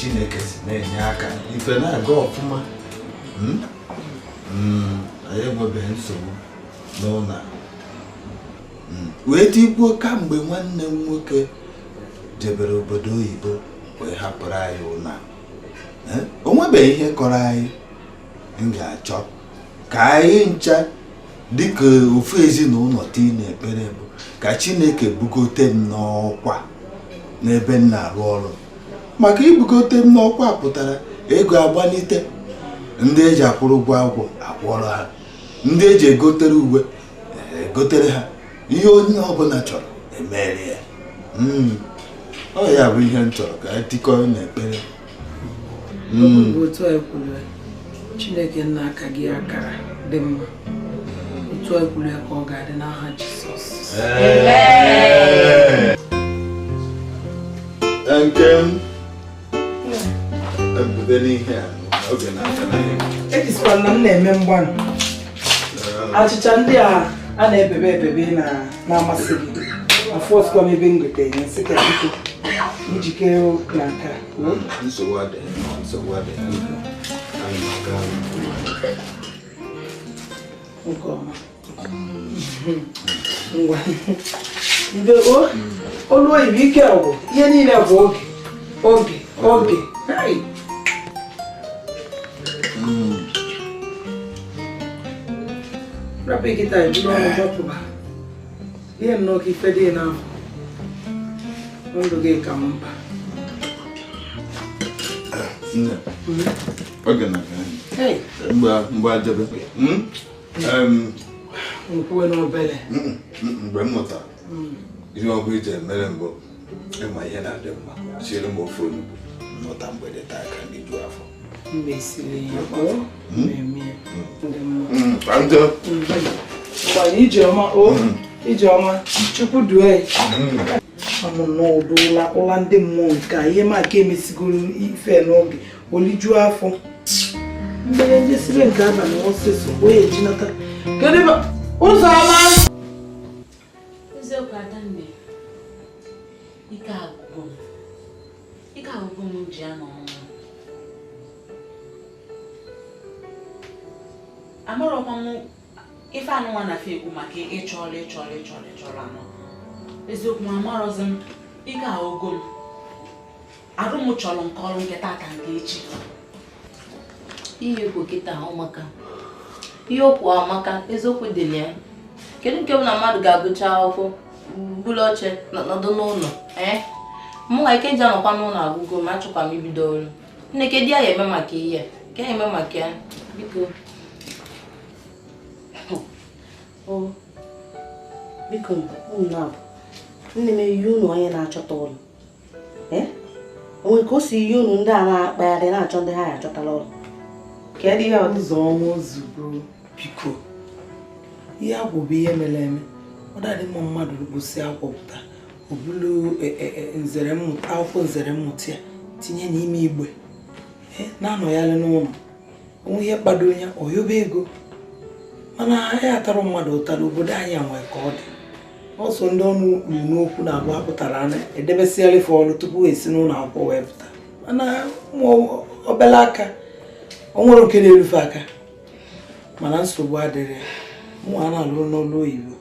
Chineke si na-enye aka, ife na-aga ọfụma. Anyị enwebeghị nsogbu n'ụlọ a. Wee tikwuo kamgbe nwanne m nwoke jebere obodo oyibo wee hapụrụ anyị ụlọ a. O nwebeghị ihe kọrọ anyị. M ga-achọ ka anyị ncha dịka ofu ezinụlọ tii n'ekpere bụ ka Chineke bugote m n'ọkwa n'ebe m na-arụ ọrụ, maka ibugote m n'ọkwa pụtara ego agbalite, ndị eji akwụrụ ụgwọ akwụkwọ akwụọrọ ha, ndị eji egotere uwe egotere ha, ihe onye ọbụla chọrọ emere ya. Ọ ya bụ ihe m chọrọ ka anyị tikọọ n'ekpere. Otu anyị kwuru, Chineke nna aka gị akara dị mma, otu anyị kwuru ya ka ọ ga-adị n'aha Jizọs. Nke m ebube n'ihe a oge na-aga n'ahịa. Ejisikwa na m na-eme mgbanụ achịcha ndị a a na-ebebe ebebe na-amasị gị afọ ọsụkwa m ebe m gotere ya, sị ka biko njikere na nke a. Nsogbu adịghị, nsogbu adịghị. Ana m aga. Nke ọma. Ngwa. Mgbe o olu oyibo ike ọgwụ ihe niile bụ oge oge oge. Hey! Rapụ kịta eburu ọnụ gbapụba. Ihe nnọọ ka ife dị n'afọ. Ndụ gị ka m mkpa. Nne, oge na-aga. Hey! Mgbe ajebe. Nkwuwe n'obele. Mgbe m mụtara ihe ọ bụ ije mere mbụ, ịma ihe na-adị mma, siere m ofe onugbu nnọta mgbede taa ka ndị ju afọ. Mgbe siri ya o na-eme ya ndị mma. Ka njọ. Mgbe ijeọma o ijeọma Chukwu due. Amụ n'ụdị ụla ụla ndị mmụọ nke a ihe m aka emesigoro ife n'oge olijuo afọ. Mmiri ndị siri nke abalị ọsịsọ wee ejinata. Kedu ebe Ụzọma? Eziokwu Adanne, ike agwụgo m. Ike agwụgo m ji anọ ọnwụ. Amarọkwa m ife anụnwa na ekwu maka ịchọ ọrụ ịchọ ọrụ ịchọ ọrụ ịchọ ọrụ anọ. Eziokwu m amarọzi m, ike agwụgo m. Arụ m chọrọ nke ọrụ nke tata nke echi. Ihe ekwu kịta amaka. Ihe okwu amaka, eziokwu dị na ya. Kedu nke bụ na mmadụ ga-agụcha akwụkwọ buru oche nọdụ n'ụlọ? Mụ nwa ike ji anọkwa n'ụlọ agwụgo m, achọkwa m ibido ọrụ. Nne, kedu ya eme maka ihe a? Ka ya eme maka ya? Biko. O, biko unu na-abụ. Nne m eyi unu onye na-achọta ụlọ. O nwere ka o si yi unu ndị a na-akpagharị na-achọ ndị ha achọtala ụlọ. Kedu ihe Ụzọma ozugbo biko. Ihe agwụ bụ ihe mere eme. Ọ dadị mma mmadụ gosi akwụpụta. O bulu nzere mmụta, akwụkwọ nzere mmụta ya tinye n'ime igbe. Na-anọ ya n'ụlọ. Onwe ihe kpado ya, ọ yobe ego. Mana ya atara mmadụ ụta n'obodo anyị nwee ka ọ dị. Ọsọ ndị ọnụ ruru n'okwu na-abụ apụtara anya edebesịala ife ọrụ tupu esi n'ụlọ akwụkwọ wee pụta. Mana ụmụ obele aka, o nwere nke na-erufe aka. Mana nsogbu adịrị ya. Mụ a na-alụ n'ọlụ oyibo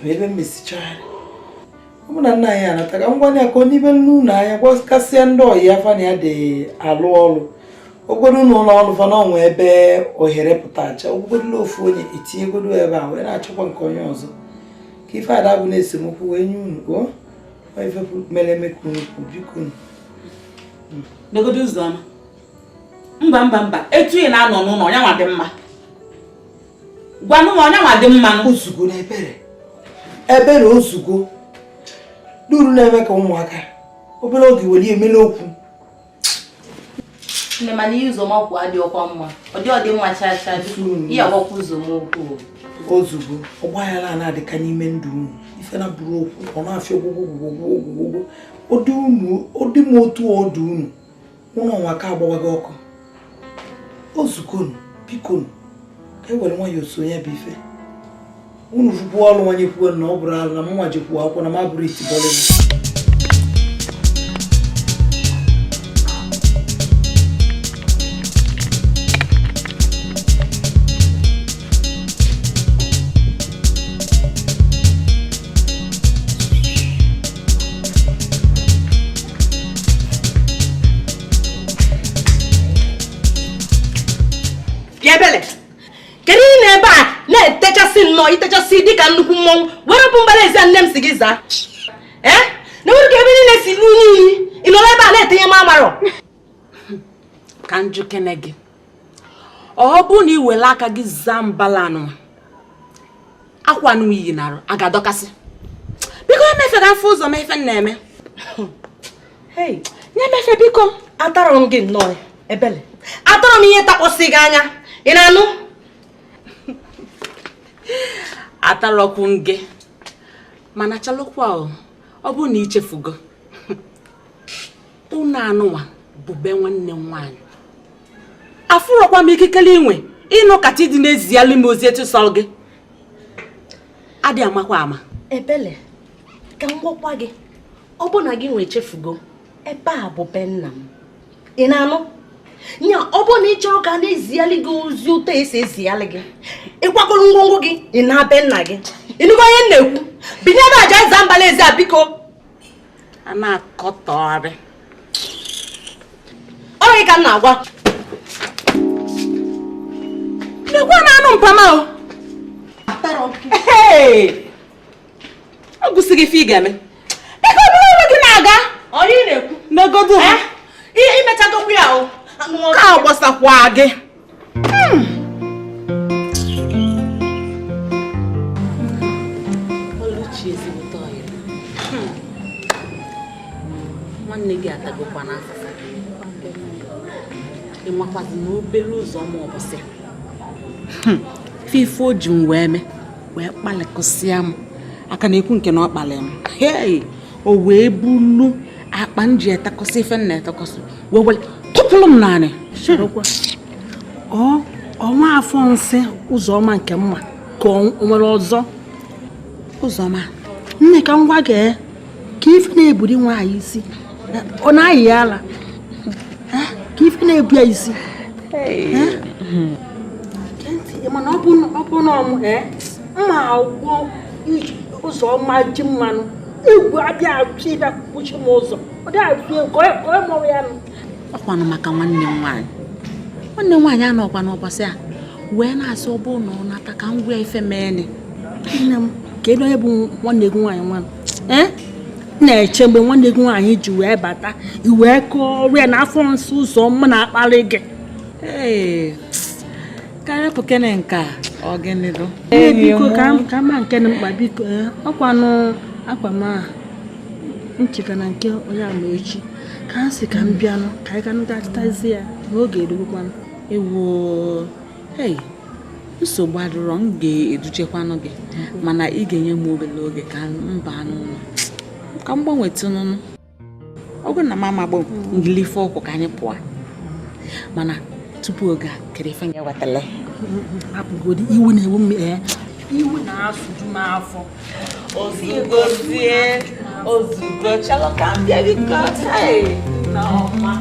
ma ebe m mesichagharị. Ọ bụ na nna anyị anata ka ngwa ya ka ọ n'ibe n'ụlọ anya gwakasịa ndị ọyị afa na ya dị alụ ọrụ. Ogodo n'ụlọ ọrụ fa na onwe ebe ohere pụta acha, ogodola ofu onye etinyegodo ebe a wee na-achọkwa nke onye ọzọ. Ka ife ada bụ na esemokwu wee nye unu o ife mere eme ka unu kwu biko unu. Negodo Ụzọma. Mba mba mba, etu ị na-anọ n'ụlọ ọnya nwa dị mma. Gwanụ m ọnya nwa dị mma nụ. Ozugbo na ebere. Ebere ozugbo. N'uru na-eme ka ụmụaka obere oge weli emela okwu. Nne, mana ihe Ụzọma kwu adịghị ọkwa mma. Ọ dị ọ dị mma chaa chaa. Ihe agbakwa Ụzọma okwu. Ozugbo ọgbaghara na-adịka n'ime ndụ unu. Ife na bụrụ okwu ọ na-afịa gwogwogwogwogwogwo. Ọ dị m otu ọ dị unu. Ụlọ nwa ka agbawago ọkụ. Ozugbo biko ka e were nwayọọ so ya bụ ife. Unu fụkwa ọrụ nwanye kwuo na ọ bụrụ alụ na mụnwa jekwuo akwụkwọ na m abụrụ itibọlị. Bịa ebele. Kedu ihe na ebe a na-etechasị nnọọ itechasị dịka nnukwu mmọnwụ were bụ mbara ezi nne m si gị zaa. Ee? Na nwere ka ebe niile si lu unyi ị nọrọ ebe a na-etinye m amarọ. Ka njikene gị. Ọ bụ na ị were aka gị zaa mbala anụ akwa anụ iyi narụ a ga-adọkasị. Biko emefe ga afọ ụzọ ma ife m na-eme. Hey, nye emefe biko. Atarọ m gị nnọọ ebele. Atarọ m ihe takpọsị gị anya. Ị na-anụ? Atarọkwu m gị. Mana chalụkwa ọ bụ na ichefugo. Unu anụnwa bụ be nwanne m nwaanyị. Afụrọkwa m ikikere inwe ịnụ kacha ịdị n'ezialụ m ozi etu sọrọ gị. Adị amakwa ama. Ebele, ka m gwakwa gị, ọ bụ na gị nwee chefugo, ebe a bụ be nna m. Ị na-anụ? Nya, ọ bụ na ị chọrọ ka a na-eziyalị gị ozi ụtọ esi eziyalị gị. Ị kwakọrọ ngwongwo gị, ị na-be nna gị. Ịnụgo ihe m na-ekwu? Binye ebe a jee zaa mbala ezi a biko. A na-akọtọgharị. Ọ gị ka m na-agwa. Nekwa na anụ mpama o. Ọ gụsị gị ife ị ga-eme. Biko bụrụ onwe gị na-aga. Onye ị na-ekwu? N'ogodo ha. Imechagokwu ya o. Ka gbasakwa gị. Oluchi ezigbote ọyị. Nwanne gị atagokwa n'afụfụ. Ị makwazi na obere ụzọ ma ọ bụsị. Ife o ji m wee mee wee kpalịkọsịa m aka na-ekwu nke na ọ kpalị m. Hey, o wee bulu akpa m ji etakọsị ife m na-etakọsị wee were tụpụrụ m naanị. Ọnwa afọ nsị ụzọma nke mma ka o nwere ọzọ. Ụzọma nne ka m gwa gị ka ife na-eburi nwaanyị isi ọ na-ayị ya ala ka ife na-ebu ya isi. Mana ọ bụ na ọmụ mma agwọ ụzọma ji mmanụ egwu abịa achụ ịbịa kpuchi m ụzọ ọ dị achụ ka ọ mụrụ ya nụ. Ọkwanụ maka nwanne m nwaanyị. Nwanne m nwaanyị anọkwa n'ụbọchị a wee na-asị ọ bụ na ọ nata ka m gwa ife meeni. Nne m kedu onye bụ nwanne gị nwaanyị nwanụ? Na-eche mgbe nwanne gị nwaanyị ji wee bata i wee kọọrọ ya na afọ nsọ ụzọ mma na-akparị gị. Ee, karịpụ kene nke a ọ gịnị dụ? Biko ka ma nke dị mkpa biko ọkwanụ akwa m a ncheka na nke onye ama echi ka m si ka m bịanụ ka anyị ganụ gachitazi ya n'oge erugokwanụ. Ewo, hei, nsogbu adịrọ m ga-educhekwanụ gị mana ị ga-enye m obere oge ka m baa n'ụlọ ka m gbanwetụ nụnụ. Ọ bụrụ na m amagbo ngilife ọkwụ ka anyị pụọ mana tupu oge a kere ife ya wetele. Hapụgodi iwe na-ewu m iwe na-asụju m afọ. Ozugozie ozugo chalụ ka m bịa biko. Nneọma.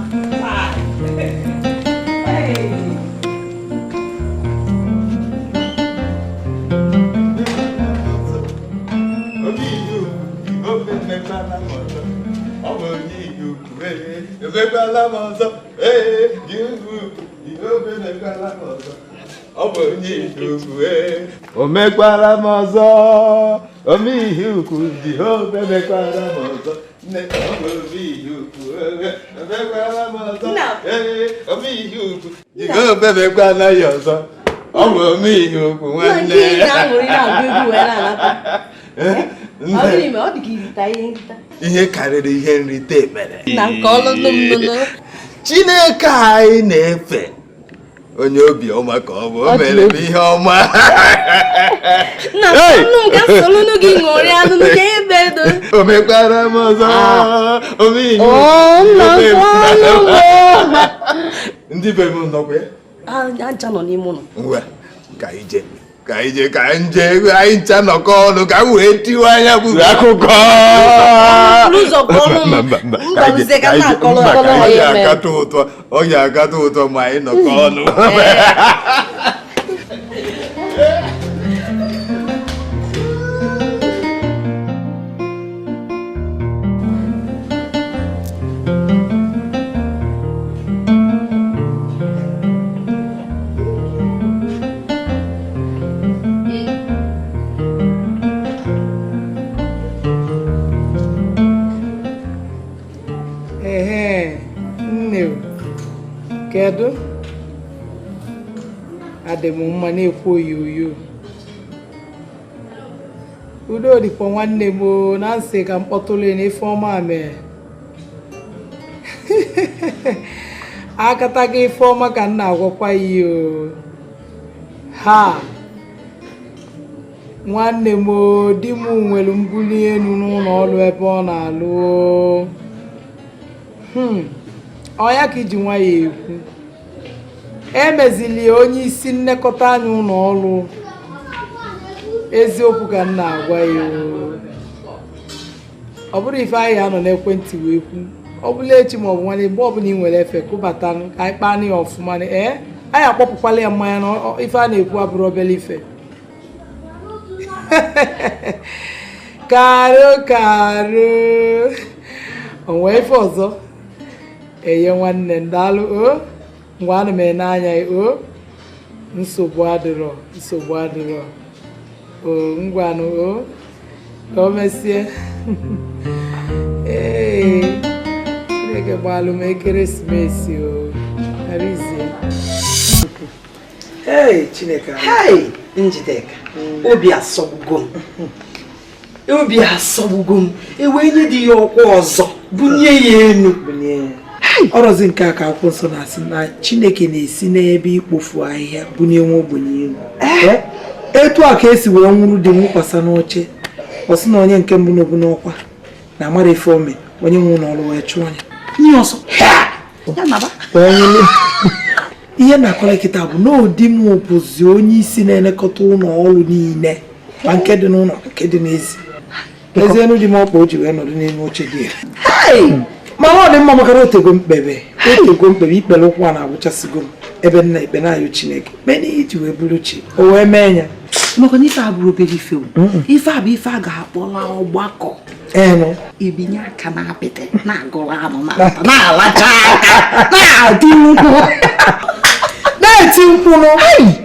Emekwala m ọzọ. Ee, emekwala m ọzọ. Ọ bụ onye ihe ukwu. O mekwara m ọzọ. Ome ihe ukwu Jehova emekwara m ọzọ. Nne, ọ bụ ome ihe ukwu. Emekwara m ọzọ. Ee, ome ihe ukwu Jehova emekwala ya ọzọ. Ọ bụ ome ihe ukwu nwanne. Ihe karịrị ihe nrite mere. Chineke anyị na-efe onye obi ọma ka ọ bụ o mere m ihe ọma. O mekwara m ọzọ. Ome ihe ndị be m nọkwa ya. Ngwa ka ije ka ije ka nje anyị ncha nọkọ ọnụ ka m wee tiwe anya bụ akụkọ. Ọ ga-akatọ ụtọ ma anyị nọkọ ọnụ. Kedu? Adị m mma na-ekwu oyoyo. Udo dịkwa nwanne m o, na nsị ka m kpọtụrụ ya n'ife ọma mee. Akata gị ife ọma ka m na-agwakwa ya o. Ha! Nwanne m o, di m nwere mbuli elu n'ụlọ ọrụ ebe ọ na-alụ o. Ọ ya ka iji nwayọọ ekwu. Emezili onye isi nnekọta anya ụlọ ọrụ. Eziokwu ka m na-agwa ya o. Ọ bụrụ ife anyị anọ n'ekwentị wee kwu, ọ bụla echi ma ọ bụ nwanne mgbe ọbụla ị nwere efe kụbatanụ ka anyị kpaa ya ọfụma. Ee, anyị akpọpụkwala ya mmanya na ife a na-ekwu abụrụ obere ife. Karo karo, o nwee ife ọzọ. Eye nwanne ndalụ o, ngwa ana m ene anya o, nsogbu adịrọ, nsogbu adịrọ o, ngwanụ o, ka o mesie. Ee, Chineke gbalụ m ekeresimesi o, arizie. Hey, Chineke. Hey, Njideka, obi asọgbugo m. Obi asọgbugo m. Ewe nye dị ya ọkwa ọzọ, bunye ya enu. Ọrọzi nke a ka akwụkwọ nsọ na-asị na Chineke na-esi n'ebe ikpofu ahịhịa bunye nwa ogbenye elu. Etu a ka esi wee nwụrụ dị nwụkwasa n'oche, ọ sị na onye nke mbụ n'obu n'ọkwa na amara ife ome onye nwe ụlọ ọrụ wee chụọ ya. Nye ọsọ. Ya naba. Ihe na-akọrọ kịta bụ na odi m bụzi onye isi na-elekọta ụlọ ọrụ niile, ma nke dị n'ụlọ nke dị n'ezi. Ezi enu dị m ọkpa o ji wee nọdụ n'elu oche dị ya. Mana ọ dị mma maka na otego mkpebe, otego mkpebe ikpere ụkwụ a na-agwụchasịgo m ebe nna ikpe na-ayọ Chineke mee n'ihe iji wee bụrụ chi o wee mee ya. Maka na ife a bụrụ obere ife o. Ife a bụ ife a ga-akpọla ọgbakọ. Ebinye aka na apịtị na-agụrụ anụ na-alacha aka na-adị nkwụ. Na-eti nkwụ nụ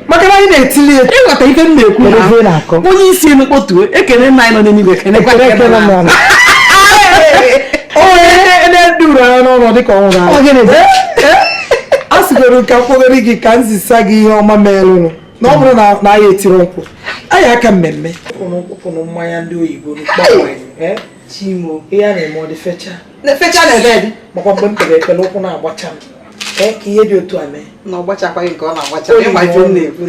maka na anyị na-etili ya. Ịghọta ife m na-ekwu na onye isi elu kpọtuo ekele nna anyị nọ n'eluigwe Ekele ekele nna. Onye na-eduru anya n'ụlọ dịka ọ nwụrụ anwụ. A sịgoro ka mkpogoro gị ka nzisa gị ihe ọma meelụnụ na ọ bụrụ na anyị etiri nkwụ anyị aka mmemme ụkwụnụ mmanya ndị oyibo Chimo ihe a na-eme ọ dị fecha fecha na ebe dị makwa mgbe m kpere ekpere ụkwụ na-agbacha m ka ihe dị otu a mee na ọ gbachakwaghị nke ọ na-agbacha ịma ife m na-ekwu.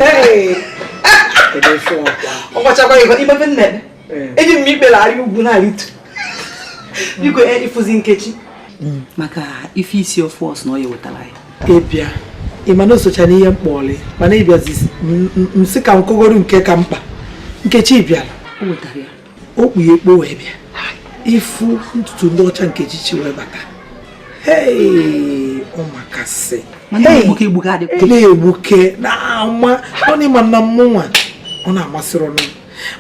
Ọ gbachakwaghị nke ife m na-eme. Eji m ikpere arị ugwu na-arịtu. Biko ịfụzi Nkechi maka ife isi ofe ọsụ na ọ ya wetara ya. Ịbịa ị ma na osocha n'ihe mkpọli mana ịbịazi nsị ka nkogoro nke ka mkpa. Nkechi bịara o wetara ya o kpughe ekpo wee bịa ịfụ ntutu ndị ọcha Nkechi chi wee bata. Hey, ọ makasị na-egbuke na-ama ọ na ịma na mmụnwa ọ na-amasịrị ọnụ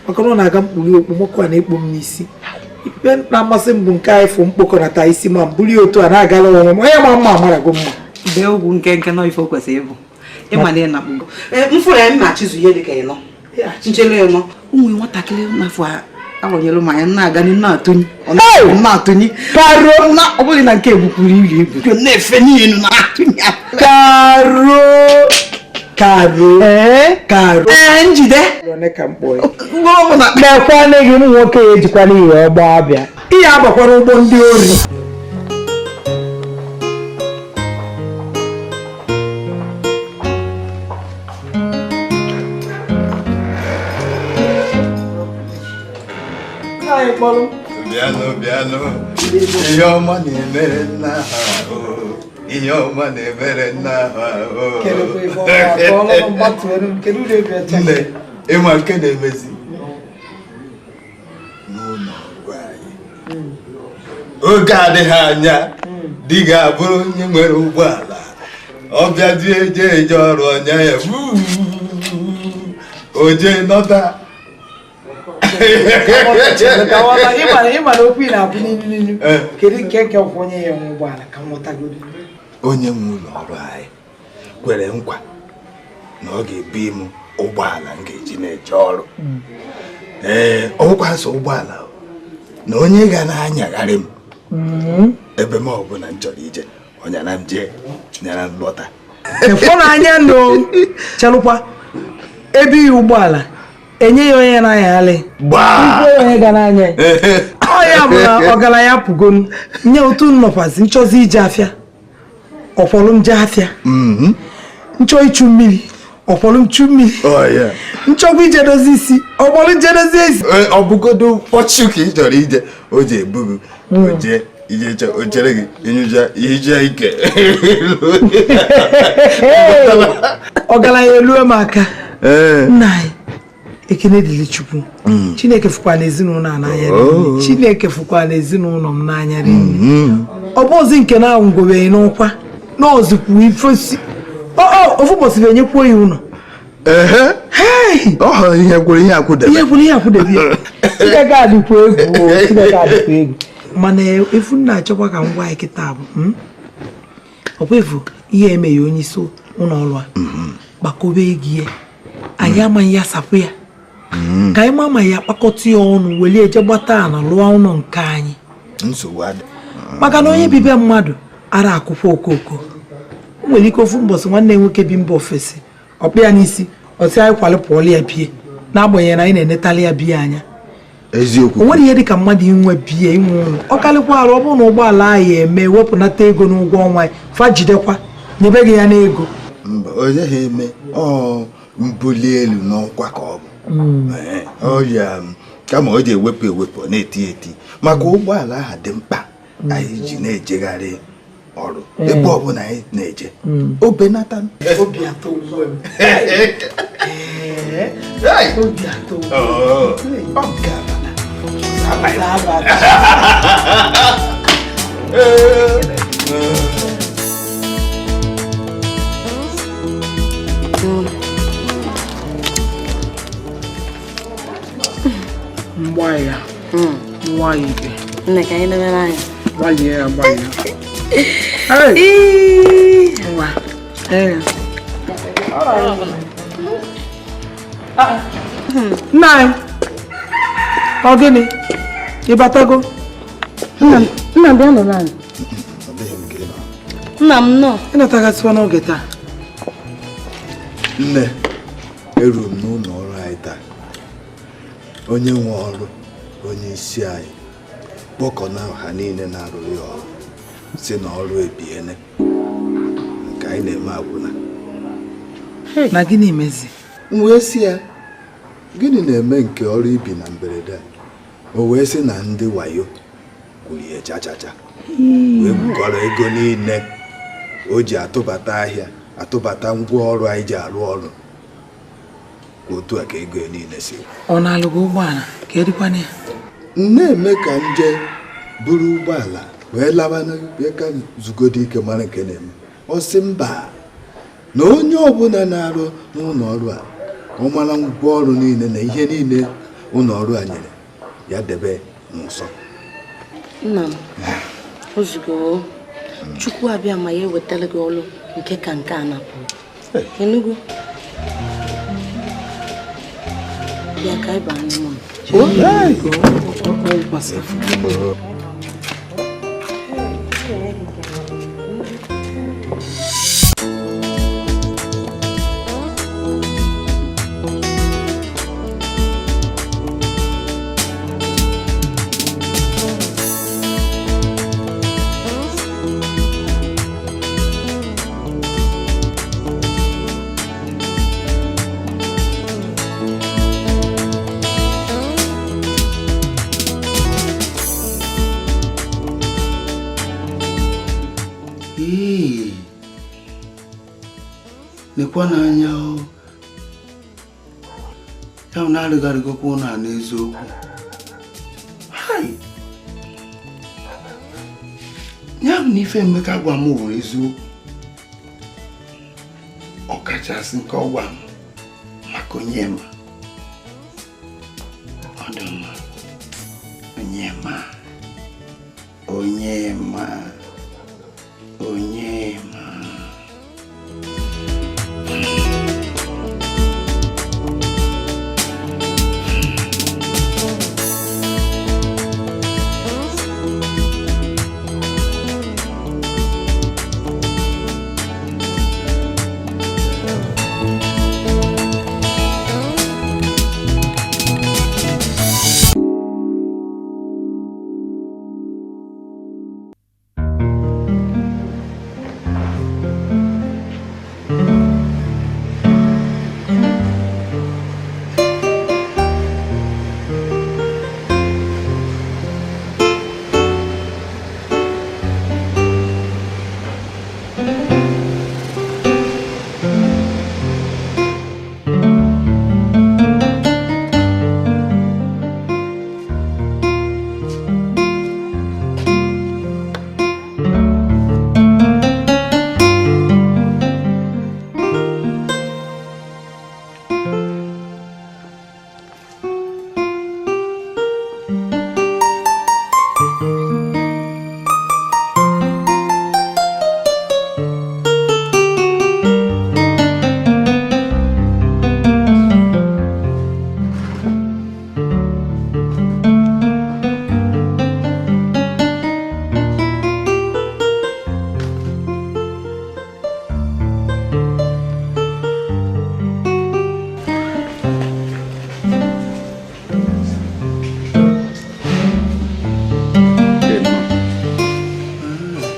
maka na ọ na-aga mkpụrụ okpomọkụ a na-ekpo m n'isi. Ife na-amasị m bụ nke anyị fụ mkpokọnata isi ma mbuli otu a na-agala onwe m onye ma mma amarago mma. Bee ugwu nke nke nọ ife o kwesịrị ịbụ ịma na ị na-akpụgo mfụrụ ya mma chizu ihe dịka ịnọ nchele ịnọ ụmụ nwatakịrị n'afọ arụnyere m anya na-aga na-atụnyi na-atụnyi karo na ọ bụghị na nke egbukwuru iri egwu na-efe n'elu na-atụnyi karo karo karo njide ka mkpọ ya mekwana gị ụmụ nwoke ya ejikwana iwe gbaa bịa ihe agbakwara ụgbọ ndị ori. Bịanụ bịanụ, ihe ọma na-emere nna ha o, ihe ọma na-emere nna ha o. Nne, ịma nke na-emezi n'ụlọ ọgwụ anyị. Oge adịghị anya di ga-abụrụ onye nwere ụgbọala ọ bịazie eje eje ọrụ ọnya ya o jee nọta. Ịmara okwu ị na-abụ n'ilu n'ilu. Kedu nke nke ọkwụ onye ya nwe ụgbọala ka m ghọtagodo? Onye nwe ụlọ ọrụ anyị kwere nkwa na ọ ga-ebi m ụgbọala m ga-eji na-eje ọrụ. Ee, ọgwụkwa nsọ ụgbọala na onye ga na-anyagharị m ebe m ọbụla m chọrọ ije, ọnyara m jee nyara m lọta. Ịfụnanya nụ chelụkwa ebe ya ụgbọala enye ya onye na-anyaghalị Gbaa! igwe onye ga n'anya ya. Ọ ya bụ na ọgaranya pụgonu nye otu nnọkwazi nchọzi ije afịa ọkwọlụ m jee afịa nchọ ichu mmiri ọkwọlụ m chu mmiri Oh, yeah. nchọkwa ije dozie isi ọkwọlụ nje dozie isi. Ọ bụgodo mkpọchi ka ị chọrọ ije o ji ebu gị o jee ije chọ o chere gị ịnyụcha ihichaa ike. Ọgaranya eluo m aka. Ee. Nna anyị, ekene dịrị Chukwu. Chineke fụkwa n'ezinụlọ a n'anya rinne. Chineke fụkwa n'ezinụlọ m n'anya rinne. Ọ bụ ozi nke na-anwụgobeghị n'ọkwa na ozikwu ifesi ofu ụbọchị bụ enyekwuo ya ụlọ. Ehe. Hey! Ọ hụrụ ihe kwuru ihe akwụdebe. Ihe kwuru ihe akwụdebe ya. Chineke adịkwa egwu o, Chineke adịkwa egwu. Mana efu nna achọkwa ka m gwa anyị kịta bụ ọkwa efu ihe emeghị onye isi ụlọ ọrụ a gbakobe ego ya anyị amaghị ya sapụ ya ka anyị ma ya kpakọta ya ọnụ welie eje gbata ala lụọ ụlọ nke anyị. Nsogbu adị. Maka na onye bibe mmadụ ara akwụkwọ okooko o nwere ike ofu mbọsị nwanne ya nwoke bi mba ofesi ọkpụ ya n'isi ọsị anyị kwalị pụọla ya bie n'agbanyeghị na anyị na-enetali ya bie anya. Eziokwu. O nwere ihe dịka mmadụ inwe bie inwe ụlọ ọ karịkwa arụ ọ bụrụ na ụgbọala anyị eme wepụnata ego n'ụgwọ ọnwa anyị fa jidekwa nyebe gị ya n'ego. Mba, onye ha eme ọ mbuli elu n'ọkwa ka ọ bụ. Ọ ya kama o ji ewepụ ewepụ ọ na-eti eti maka ụgbọala ahụ dị mkpa anyị ji na-ejegharị ọrụ ebe ọbụla anyị na-eje o benata. Obi atọ ugbu m. Obi atọ ugbu m. Ọ nke abata. Abata. Mgbaya. Mgbaya ibe. Nne ka anyị debere anya. Gbalie ya gbalie. Hey! Ngwa. Ee. Nna anyị, ọ gịnị? Ị batago? Nna bịa nọ naanị. Nna m nọ. Ị natagasịkwa n'oge taa. Nne, eruru m n'ụlọ ọrụ anyị taa. Onye nwe ọrụ, onye isi anyị, kpọkọ na ha niile na-arụrụ ya ọrụ, si na ọrụ ebiene nke anyị na-eme agwụna. Na gịnị mezi? M wee sị ya, gịnị na-eme nke ọrụ ibi na mberede a? O wee sị na ndị wayo kwuru ya chachacha wee bukọrọ ego niile o ji atụbata ahịa atụbata ngwa ọrụ anyị ji arụ ọrụ. Otu a ka ego ya niile si. Ọ na-alụgo ụgbọala ka edikwana ya? Na-eme ka nje buru ụgbọala wee laba ka zugodo ike mara nke na-eme. Ọ sị mba na onye ọbụla na-arụ n'ụlọ ọrụ a ọ mara ngwa ọrụ niile na ihe niile ụlọ ọrụ a nyere ya debe n'ụsọ. Nna m, ozugbo Chukwu abịa ma ya ewetara gị ọrụ nke ka nke a napụ. Enugu. Bịa ka anyị baa n'ime ụlọ. Nekwa n'anya o ya bụ na-arịgharịgokwa ụlọ a n'eziokwu. Hai! Ya bụ na ife Emeka gwa m bụ eziokwu, ọkachasị nke ọ gwa m maka Onyema. Ọ dị mma. Onyema, Onyema, Onyema.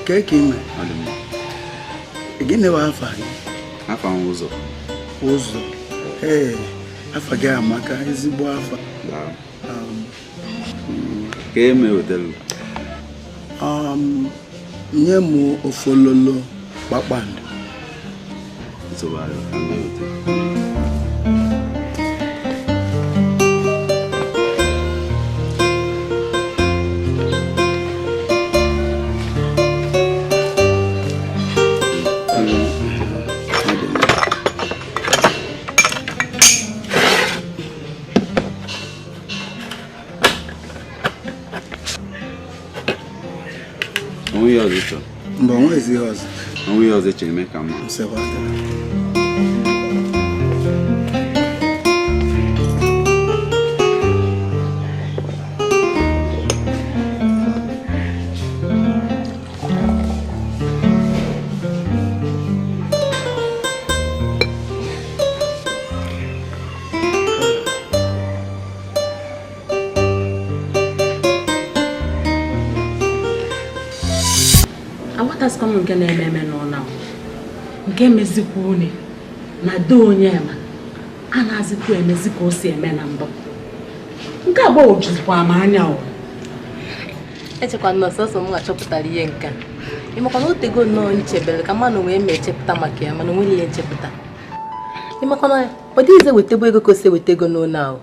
Ka ka ime? Gịnị bụ afa gị? Afa m Ụzọ. Ụzọ. Ee, afa gị amaka, ezigbo afa. Ka eme wetelu? Nye m ofololo kpakpando. Nsogbu ka m eweta. Mgbe onwe ezi ihe ọzọ. Onwe ihe ọzọ chere eme ka mma. Nke na-eme eme n'ụlọ nke mezikwa une na do Onyema a na-azikwa emezi ka o si eme na mbụ nke agbawojuzikwa m anya o echekwa na ọsọsọ m ga-achọpụtara ihe nke ịmakwa na otego nnọọ nchebere ka mmanụ wee ma echepụta maka ya mana onweghị ihe nchepụta ịmakwa na ọ dịghịzi ewetebụ ego ka o si eweta ego n'ụlọ ahụ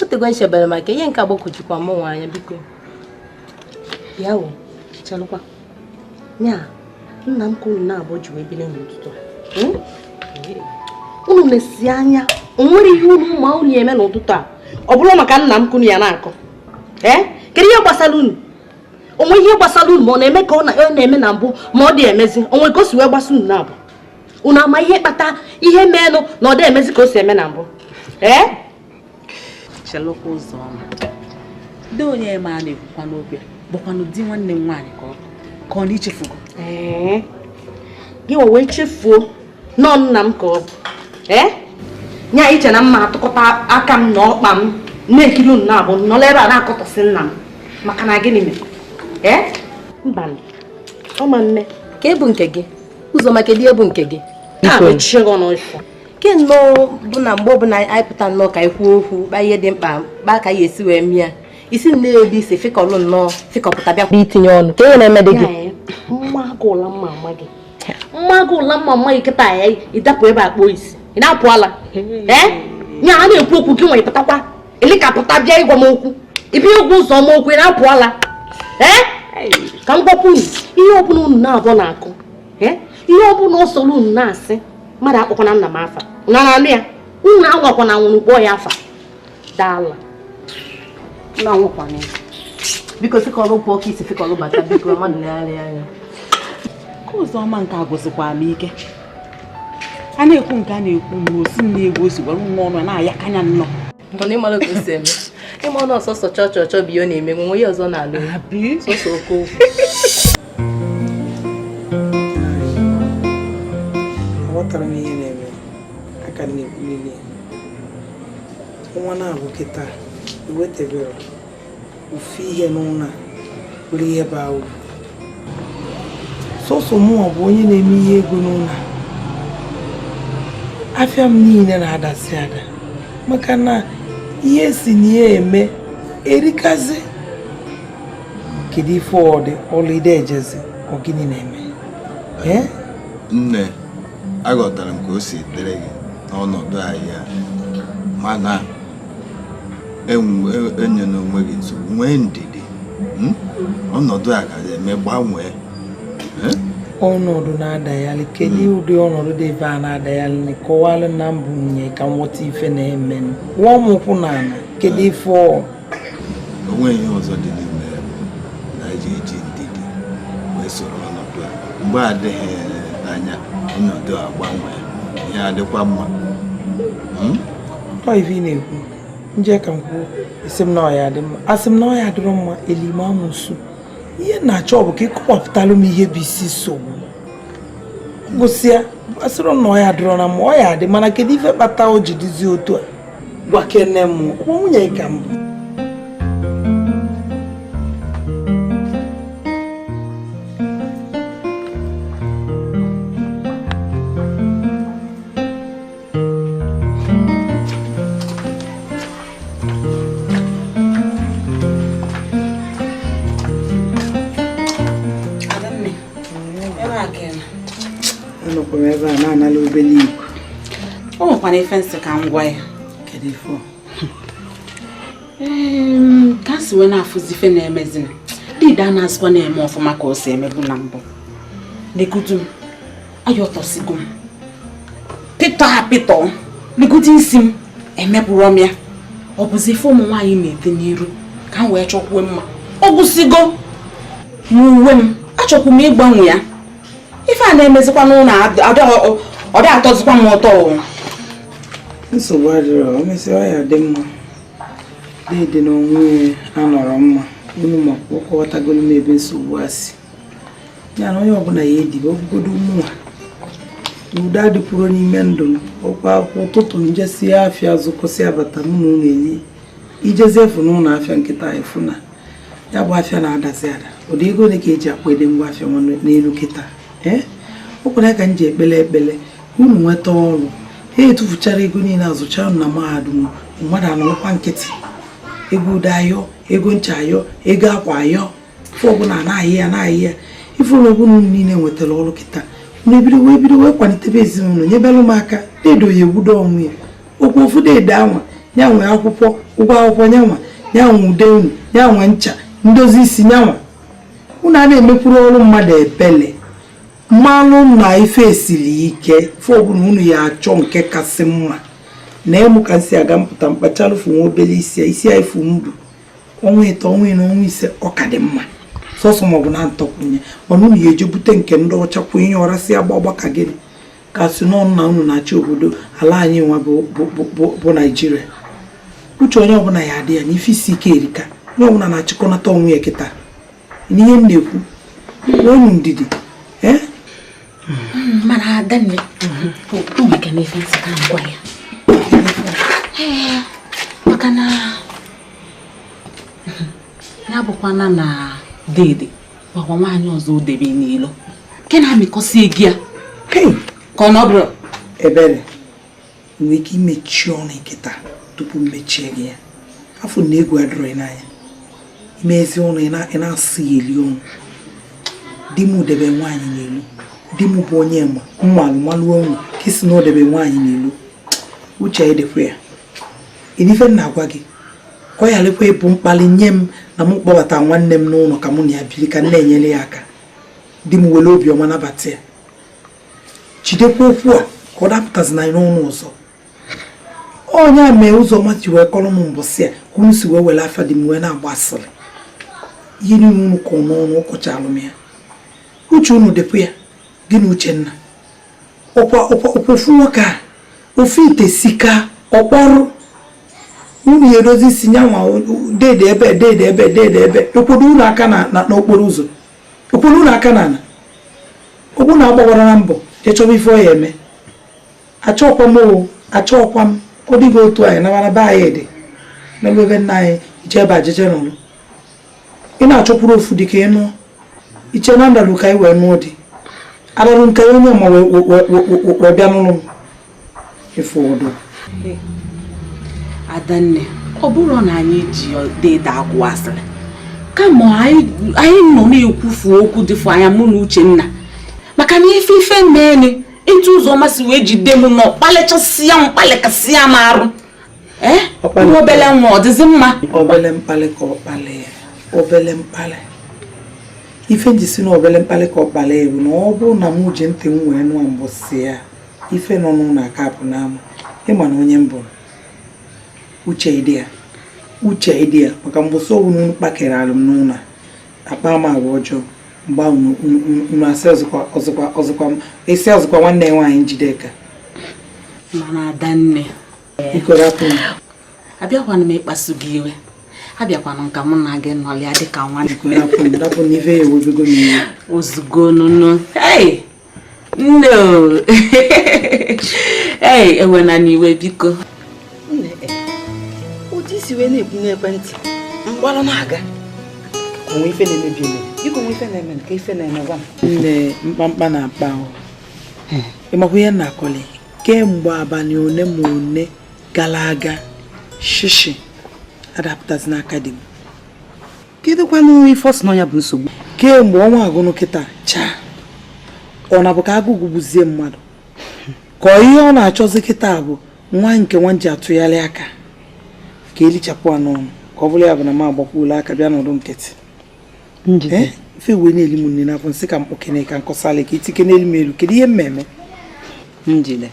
otego nchebere maka ihe nke agbakojikwa m nwa anya biko ya o chelụkwa nya nna m ka unu na-abụ ji wee bili n'ụtụtụ unu na-esi anya o nwere ihe unu ma unu eme n'ụtụtụ a ọ bụrụ maka nna m kunu ya na-akọ ee kedu ihe gbasara unu onwe ihe gbasara unu ma ọ na-eme ka ọ na-eme na mbụ ma ọ dị emezi onwe ka o si wee gbasa unu na-abụ unu ama ihe kpata ihe meenụ na ọ dị emezi ka o si eme na mbụ ee chelụkwa ụzọ ọma dị Onyema a na-ekwukwa n'obi bụkwanụ di nwanne m nwaanyị ka ọ ka ọ na-echefugo ee gị wee chefuo nọ nna m ka ọ bụ ee nya iche na mma atụkọta aka m na ọkpa m na-ekiri unu na-abụ nọla ebe a na-akọtọsị nna m maka na gịnị mere ee mba ọma mme ka ebu nke gị ụzọ maka kedu ebu nke gị ke nnọọ bụ na mgbe ọbụla anyị pụta nnọọ ka anyị kwuo okwu kpaa ihe dị mkpa kpaa ka anyị esi wee mịa isi nne ebe isi fịkọlụ nnọọ fịkọpụta bịa itinye ọnụ ka ihe na-eme dị gị mma agụụla mma ama gị mma agụụla mma ama gị kịta ya ịdapụ ebe akpọ isi ị na-apụ ala ee nya a na-ekwu okwu gị nwere pụtakwa elikapụta bịa ịgwa m okwu ịbịa ịgwa ụzọ m okwu ị na-apụ ala ee ka m gwakwa unu ihe ọbụla unu na-abụ na-akụ ee ihe ọbụla ọ sọrọ unu na-asị mmadụ akpọkwana nna m afa na na-anụ ya unu anwakwana nwụrụ kpọọ ya afa daala biko fịkọrọ ụkwụ ọka isi fịkọrọ bata biko mmadụ na-arịa anya ka ụzọ ọma nke agụzikwa m ike a na-ekwu nke a na-ekwu ma osi na-egwu osi gwara nwa ọnụ na-aya kanya nnọọ mana ịmara ka o si eme ịma ọnụ ọsọsọ chọọ chọọ chọọ bụ ihe ọ na-eme nwe ihe ọzọ na-alụ sọsọ oke okwu aghọtara m ihe na-eme aka na-ekwulili nwa na-abụ kịta ewetebere ofu ihe n'ụlọ a bụrụ ihe baa uru sọsọ mụnwa bụ onye na-eme ihe ego n'ụlọ a afịa m niile na-adasị ada maka na ihe si na ya eme erikazi kedu ife ọ dị ọlụ ide ejezi ọ gịnị na-eme nne aghọtara m ka o si dịrị gị n'ọnọdụ ahịa mana enyela onwe gị nsogbu nwee ndidi ọnọdụ a ga-eme gbanwee ọnọdụ na-adaghalị kedu ụdị ọnọdụ dị ebe a na-adaghalị kọwalụ na mbụ nwunye ka nghọta ife na-eme wụọ m ụkwụ n'ala kedu ife ọ onwe ihe ọzọ dị n'ime ya bụ na eji eji ndidi wee soro ọnọdụ a mgbe adịghị anya ọnọdụ a gbanwee ihe adịkwa mma ọ ife ị na-ekwu nje ka m kwuo isi m na ọya dị mma asị m na ọya adịrọ mma elime amụsụ ihe na-achọ bụ ka ịkọwapụtalụ m ihe bụ isi nsogbu ngụsịa asịrị m na ọya adịrọ na mma ọya adị mana kedu ife kpata o ji dịzi otu a gwa kene m ọ nwunye ka m bụ Anọkwa m ebe a na-anala obele igwe. O nwekwana ife nsị ka m gwa ya. Kedu ife ọ? Ka m si wee na-afụzi ife na-emezina. Dede a na-azụkwa na-eme ọfụma ka o si emebu na mbụ. Legodu m, ayọtọsigo m. Pịtọ apịtọ, legodu isi m, emepụrụ m ya. Ọ bụzi ife ụmụ nwaanyị na-ete n'iru ka m wee chọkwuo mma. Ọ gwụsigo n'uwe m, achọkwu m ịgbanwe ya. Ife a na-emezikwa n'ụlọ ọ dị atọzikwa m ụtọ o. Nsogbu adịrọ, o mesịa ọ ya dị mma. Dede na onwe anọrọ mma. Unu makwa ọkọwatagolu m ebe nsogbu a si. Ya na onye ọbụla ya edibe ọbụgodo mụnwa. Na udo adịkwuro n'ime ndụ m. Ọkwa ụtụtụ njesie afịa zụkọsị abata mụ na unu eli. Ijezie efu n'ụlọ afịa nkịta efu na ya bụ afịa na-adazi ada. Ụdị ego ole ka eji akpọ ede ngwa afịa n'elu kịta. Ọ kwere ka m ji ekpele ekpele unu nweta ọrụ. Ha etufuchara ego niile azụchara na mahadum mmadụ anọrọkwa nkịtị. Ego ude ayọ, ego ncha ayọ, ego akwa ayọ. Ife ọbụla na-ayị ya na-ayị ya. Ife ụlọ ọbụla unu niile nwetara ọrụ kịta. Unu ebido wee kwalitebe ezinụlọ nyebere m aka. Dede oyi egbudo onwe ya. Okwu ofu dede anwa, nyanwe akwụkwọ, ụgwọ akwụkwọ nyanwa, nyanwe ude unu, nyanwe ncha, ndozi isi nyanwa. Unu a na-emekwuru ọrụ mmadụ ebele. Mmanụ na ife esiri ike, ife ọbụla unu ya achọ nke kasị mma. Na ịmụ ka si aga mpụta mkpachalụfụ nwa obere isi ya, isi ya ifu ndụ. Ọnwa 3, ọnwa 4, ọnwa 5, ọ ka dị mma. Sọsọ maọbụ na ntọkwunye. Mana unu ya eje bute nke ndị ọcha kwụ ihe ọra si agba agba ka gịnị? Ka si n'ọnụ na unu na-achị obodo ala anyị nwa bụ Naịjirịa. Uche onye ọbụla ya adị ya na ife isi ike erika. Onye ọbụla na-achịkọnata onwe ya kịta. N'ihe m na-ekwu, nwee ndidi. Mana Adanne, o maka na ife nsị ka m gwa ya. Maka na ya bụkwana na dede gwakwa nwaanyị ọzọ o debe n'ilo. Nke na-amịkọsị ego ya. Ka ọ na ọ bụrụ Ebere, nwee ike imechi ọnụ nkịta tupu mmechie gị ya. Afọ na egwu adịrọ ị n'anya. Imezi ọnụ ị na-asị ya eli ọnụ. Di m debe nwaanyị n'elu. Di m bụ onye ma mmalụ malụ ọnwụ ka isi na o debe nwaanyị n'elu. Uche edekwa ya. Ife m na-agwa gị ka ọ gharakwa ịbụ mkpali nye m na m kpọbata nwanne m n'ụlọ ka mụ na ya biri ka m na-enyere ya aka. Di m were obiọma nabata ya. Jidekwa okwu a ka ọ dapụtazi na n'ọnụ ọzọ. Onye a mee Ụzọma ji wee kọrọ m mbọsị a ka unu si wee were afa di m wee na-agba asịrị. Ihe niile unu kọ n'ọnụ ụkọchalụ m ya. Uche unu dịkwa ya, gị na Uchenna. Ọkwa ofu nwoke a, ofu ite sika, ọkpọrụ. Unu ya edozi isi nyanwa dede ebe dede ebe dede ebe. Ekwodo unu aka na n'okporo ụzọ. Ekwodo unu aka na ana. Okwu na agbawara na mbọ, jee chọba ife ọ ya eme. Achọkwa m o, achọkwa m. Ọ dịghị otu anyị nabara be anyị dị. N'ebe ebe nna anyị iche ebe ajeje nọrọ. Ị na-achọkwuru ofu dị ka ị nụọ. Iche na ndalụ ka anyị wee nụọ dị. Adarụ nke onye ọma wee bịa n'ụlọ m. Ife ọdụ. Adanne, ọ bụrụ na anyị ji dede akwụ asịrị. Kama anyị nọ na-ekwufu okwu dịfụ anya mụ na Uchenna. Maka na ife ife meeni, etu Ụzọma si wee jide m nọ kpalịchasịa m kpalịkasịa m arụ. Nwa obele nwa ọ dịzị mma? Obele mkpalị ka ọ kpalị ya. Obele mkpalị. Ife nji si na obele mkpalị ka ọ kpalị ya bụ na ọ bụrụ na mụ ji ntị m wee nụọ mbọsị ya, ife nọ n'ụlọ aka apụ n'ama. Ịma na onye mbụ. Uche ịdị ya. Uche ịdị ya maka mbọsị ọbụla unu kpakere alụ m n'ụlọ a, akpa m agwa ọjọọ. Mgbe ahụ unu asị ọzọkwa esi ọzọkwa nwanne ya nwaanyị Njideka. Mana Adanne, Biko rapụ m. Abịakwana m ịkpasu gị iwe. Abịakwana m ka mụ na gị nọlịa dịka nwanne. Biko rapụ m, rapụ m ife ya ewebego m iwe. Ozugbo nụnụ. Hey! Nne o! Hey, ewena n'iwe biko. Nne, otu isi wee na-ekwu n'ekwentị, mgbalụ na-aga. Onwe ife na-emebi eme. Biko onwe ife na-eme ka ife na-eme gwa m. Nne, mkpamkpa na-akpa o. Ị makwa ihe na-akọli? Kemgbe abalị one ma one gara aga, shishi adapụtazi n'aka di m. Kedụkwanụ ife ọ sị na ya bụ nsogbu? Kemgbe ọnwa agụnụ kịta chaa. Ọ na bụ ka agụụ gbuzie mmadụ ka ihe ọ na-achọzi kịta bụ nwa nke nwa ji atụgharị aka ka elichapụ anụ ka ọ bụrụ ya bụ na m agbakwuola aka bịa nọdụ nkịtị ife wee na-eli m nne n'afọ nsị ka mkpọkene ka nkọsalị ka itike n'elu m elu kedu ihe mmemme njide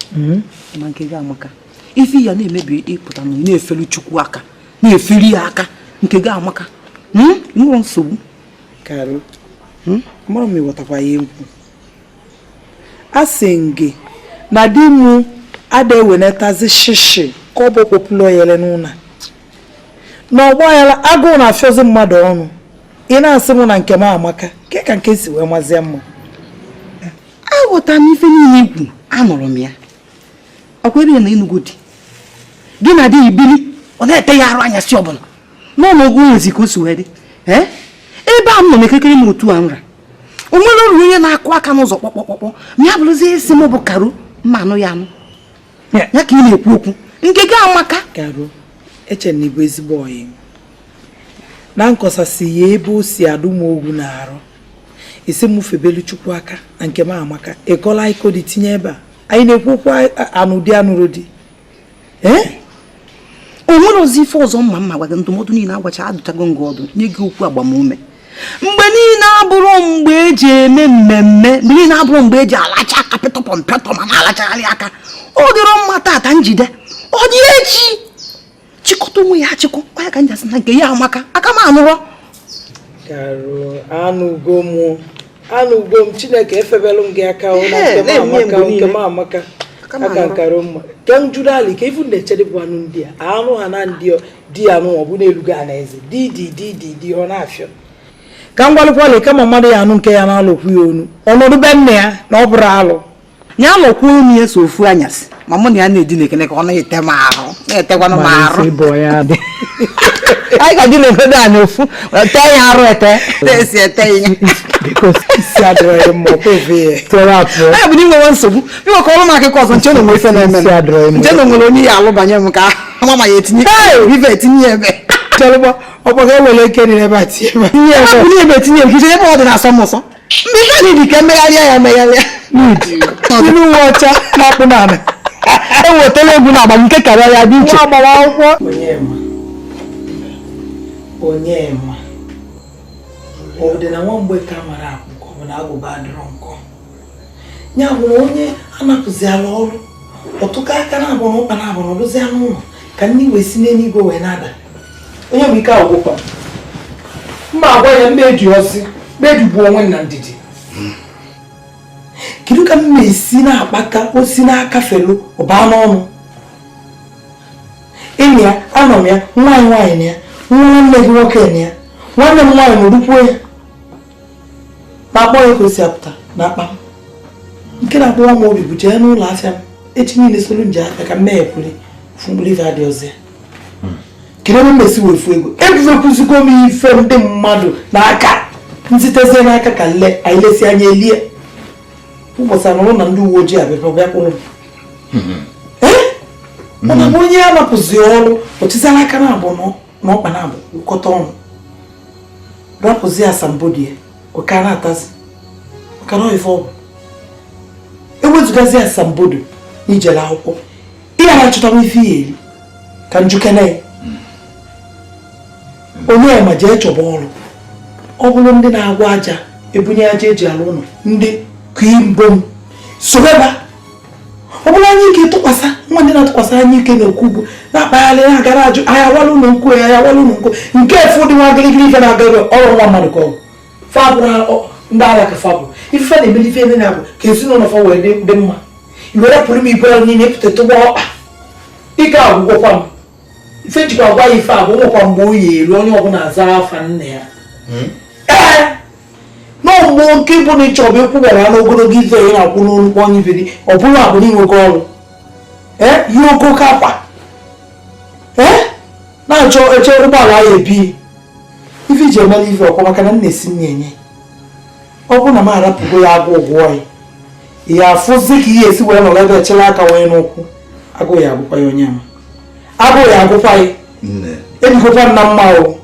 ma nke gị amaka ife ya na-emebi ịpụta na na-efelu Chukwu aka na-efeli ya aka nke gị amaka nwere nsogbu karụ mara m ịghọtakwa ya egwu a sị gị na di m ada ewenetazi shishi ka ọ bụ kpopụlọ yele n'ụlọ na ọgba aghara agụụ na-afịọzi mmadụ ọnụ ị na-asị m na nke m amaka ke ka nke si wee mazie mma aghọtara m ife niile ikwu anụrụ m ya ọkwa ebe na Enugu dị gị na di ibili ọ na-ete ya arụ anyasị ọbụla n'ụlọ ọgwụ nwezi ka o si wee dị ebe a m nọ na-ekekere m otu a nra o nwere ọrụ onye na-akụ aka n'ụzọ kpọkpọkpọkpọ ma ya bụrụzie isi m bụ Karo mma anụ ya anụ ya ka ị na-ekwu okwu nke gị amaka Karo eche na ịbụ ezigbo ọyị na nkọsasị ya ebe o si adụ m ogwu na-arụ isi m febelu Chukwu aka na nke m amaka ịkọla iko dị tinye ebe a anyị na-ekwu okwu anụ di anụrụ di o nwere ozi ife ọzọ mma mma gwa gị ndụmọdụ niile agwacha adụchago ngị ọdụ nye gị okwu agbamume mgbe niile abụrụ mgbe eji eme mmemme mgbe niile abụrụ mgbe eji alacha aka pịtọpọmpịtọ ma na-alachagharị aka ọ dịrọ mma tata njide ọ dị echi chịkọta onwe ya achịkọ onye ka njasị na nke ya amaka aka m anụrọ Karo anụgo m Chineke efebelu m gị aka na nke m amaka aka nkaro mma ka m jụrụ ali ka ifu na-echere bụ anụ ndị a anụ ha na ndị di anụ ọ bụ n'elu ga na eze di di di di di ọ na-afịọ ka m gwalụkwalị kama mmadụ ya anụ nke ya na-alụkwu ya onu ọnọdụ be nne ya na ọ bụrụ alụ ya alụkwu onu ya so ofu anyasị ma mụ na ya na-edina ekene ka ọ na-ete m ahụ na-etekwanụ m arụ anyị ga dị na-egodo anyị ofu tee ya arụ ete esi ete ya bụ na inwewe nsogbu biko ka ọrụ m akụkọ ọzọ nche na onwe ife na-eme nche na onwere onye ya alụ banye m ka ama ma ya etinye ife etinye ebe ọ bụ ga-ewere eke dị ebe a tinye ebe etinye ebe ebe ọ dị na-asọ m ụsọ mgbe ife dị ka emegharịa ya emegharịa n'ime uwe ọcha na-akpụ n'ala ewetala egwu na agba nke karịa ya dị iche agbara akwụkwọ Onyema ọ dị na nwa mgbe ka mara akwụkwọ bụ na agụba adịrọ nkọ ya bụ na onye anapụziala ọrụ ọtụkọ aka na abụrụ ụkpa na abụrụ rụzie n'ụlọ ka nne wee si n'eluigwe wee na-ada onye bụ ike agwụkwa mma agwa ya mmeji ọsị mejugbu onwe na ndidi kedu ka m na-esi na-akpata osi n'aka felu ụba n'ọnụ enyi ya anọ m ya nwaanyị nwaanyị na ya nwanne gị nwoke na ya nwanne m nwaanyị nọrukwuo ya ma akpọ ya ka o si apụta n'akpa m nke na-akpọwa m obi bụ jee n'ụlọ afịa m echi niile soro nje afịa ka m meghekwuli ofu mkpụrụ ife adị ọzọ ya kedu ebe m esi wefu ego ebufekwuzigo m ife ndị mmadụ n'aka nzitezie n'aka ka nle anyị lesi anya elie ụbọchị anọrọ na ndị uwe ojii abịa bịa kpụrụ m ọ na onye a napụzi ọrụ ọchịzala aka na abụ na ọkpa na abụ ụkọta ọnụ rapụzi asambodo ya ọka na-atazi maka na ife ọ bụ ewezugazi asambodo n'ijele akwụkwọ ihe na-achọta m ife ya eri ka njukene ya onye ma jee chọba ọrụ ọ bụrụ ndị na-agwa aja ebunye aja eji alụ ụlọ ndị kimbom sobeba ọ bụrụ anya ike tụkwasị nwa ndị na-atụkwasị anya ike na-ekwu ugwu na-akpagharị na-agara ajụ ahịa wala ụlọ nkwu ya ahịa wala ụlọ nkwu nke efu dị nwa gịrịgịrị ife na-aga ebe ọrụ nwa mmadụ ka ọ bụ fabụrụ ndị agha ka fabụ ife na-emeli ife eme na-abụ ka ezinụlọ fa wee dị mma iwere pụrụ m ibu ahụ niile epụta tụgba ọkpa ike agwụgwọkwa m ife jikwa gwa ya ife abụ nwekwa mgbe oyi eru onye ọbụla aza afa nna ya ee n'ọmụmụ nke bụ na ịchọ ọbụ ịkwụ gwara ya n'ogologo ife ya na-akwụ n'olu kpọ onye ife dị ọ bụrụ abụ na inwego ọrụ ee ihe okooko akwa ee na-achọ eche ụgbọala ya ebi ife iji emela ife ọkwa maka na m na-esi nne enye ọ bụrụ na m arapụgo ya agụụ gụọ ya ya afụzi ka ihe esi wee nọrọ ebe echela aka wee n'ụkwụ agụụ ya agụkwa ya onye ama agụụ ya agụkwa ya ebigokwa m na mma o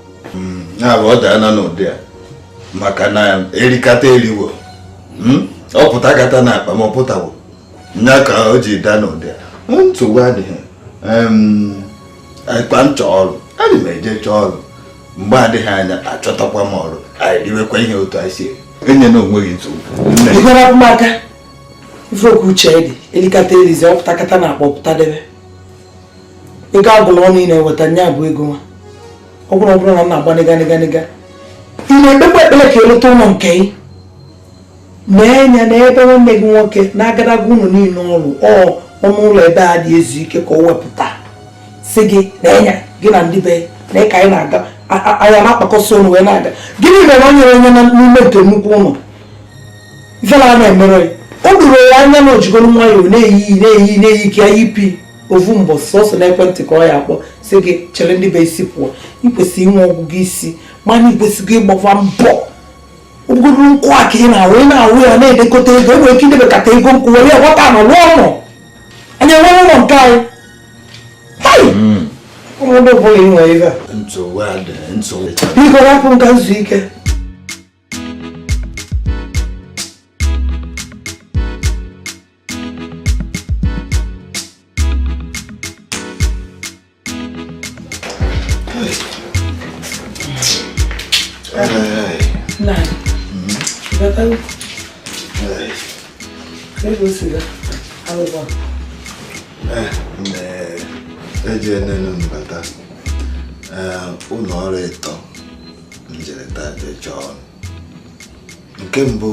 ya bụ ọ daana n'ụdị a maka na erikata eriwo Ọ pụta gata na akpa ma ọ pụtawo nya ka o ji daa n'ụdị a. Nsogbu adịghị. Akpa m chọọ ọrụ, ana m eje chọọ ọrụ. Mgbe adịghị anya achọtakwa m ọrụ, anyị riwekwa ihe otu anyị si enye na onwe gị nsogbu. Ịgwara m aka ife okwu uche dị elikata elizi ọpụtakata na akpa ọpụta debe ego agụrụ ọnụ ị na-eweta nya bụ ego nwa ọ bụrụ na m na-agba nịga nịga nịga ị na-ekpekwa ekpere ka eleta ụlọ nke ị na-enye n'ebe nwanne gị nwoke na-agadaga ụlọ niile ọrụ ọnụ ụlọ ebe a dị ezu ike ka o wepụta si gị na-enye gị na ndị be na ka anyị na-aga anya na-akpakọsị ụnụ wee na-aga. Gịnị mere o nyere onye n'ime nke nnukwu ụlọ ifela a na-emere ya o duru ya anya na ojigoro nwayọọ na-eyi na-eyi na-eyi ka ya yipi ovu mbọ sọsọ n'ekwentị ka ọ ya akpọ si gị chere ndị be isi pụọ. Ị kwesịrị inwe ọgụgụ isi mana ị kwesịghị ịgbakwa mbọ ọbụgoro nkwụ a ka ị na-awụ ị na-awụ ya na-edekọta ego enwere ike idebekata ego nkwụ were ya gbata na lụọ ụlọ anyị enwere ụlọ nke anyị. Ụmụndụ ọbụla ị nwere ebe a biko rapụ m ka nzu ike. Eje nenu mbata ụlọ ọrụ ịtọ njere taa jee chọọ ọrụ. Nke mbụ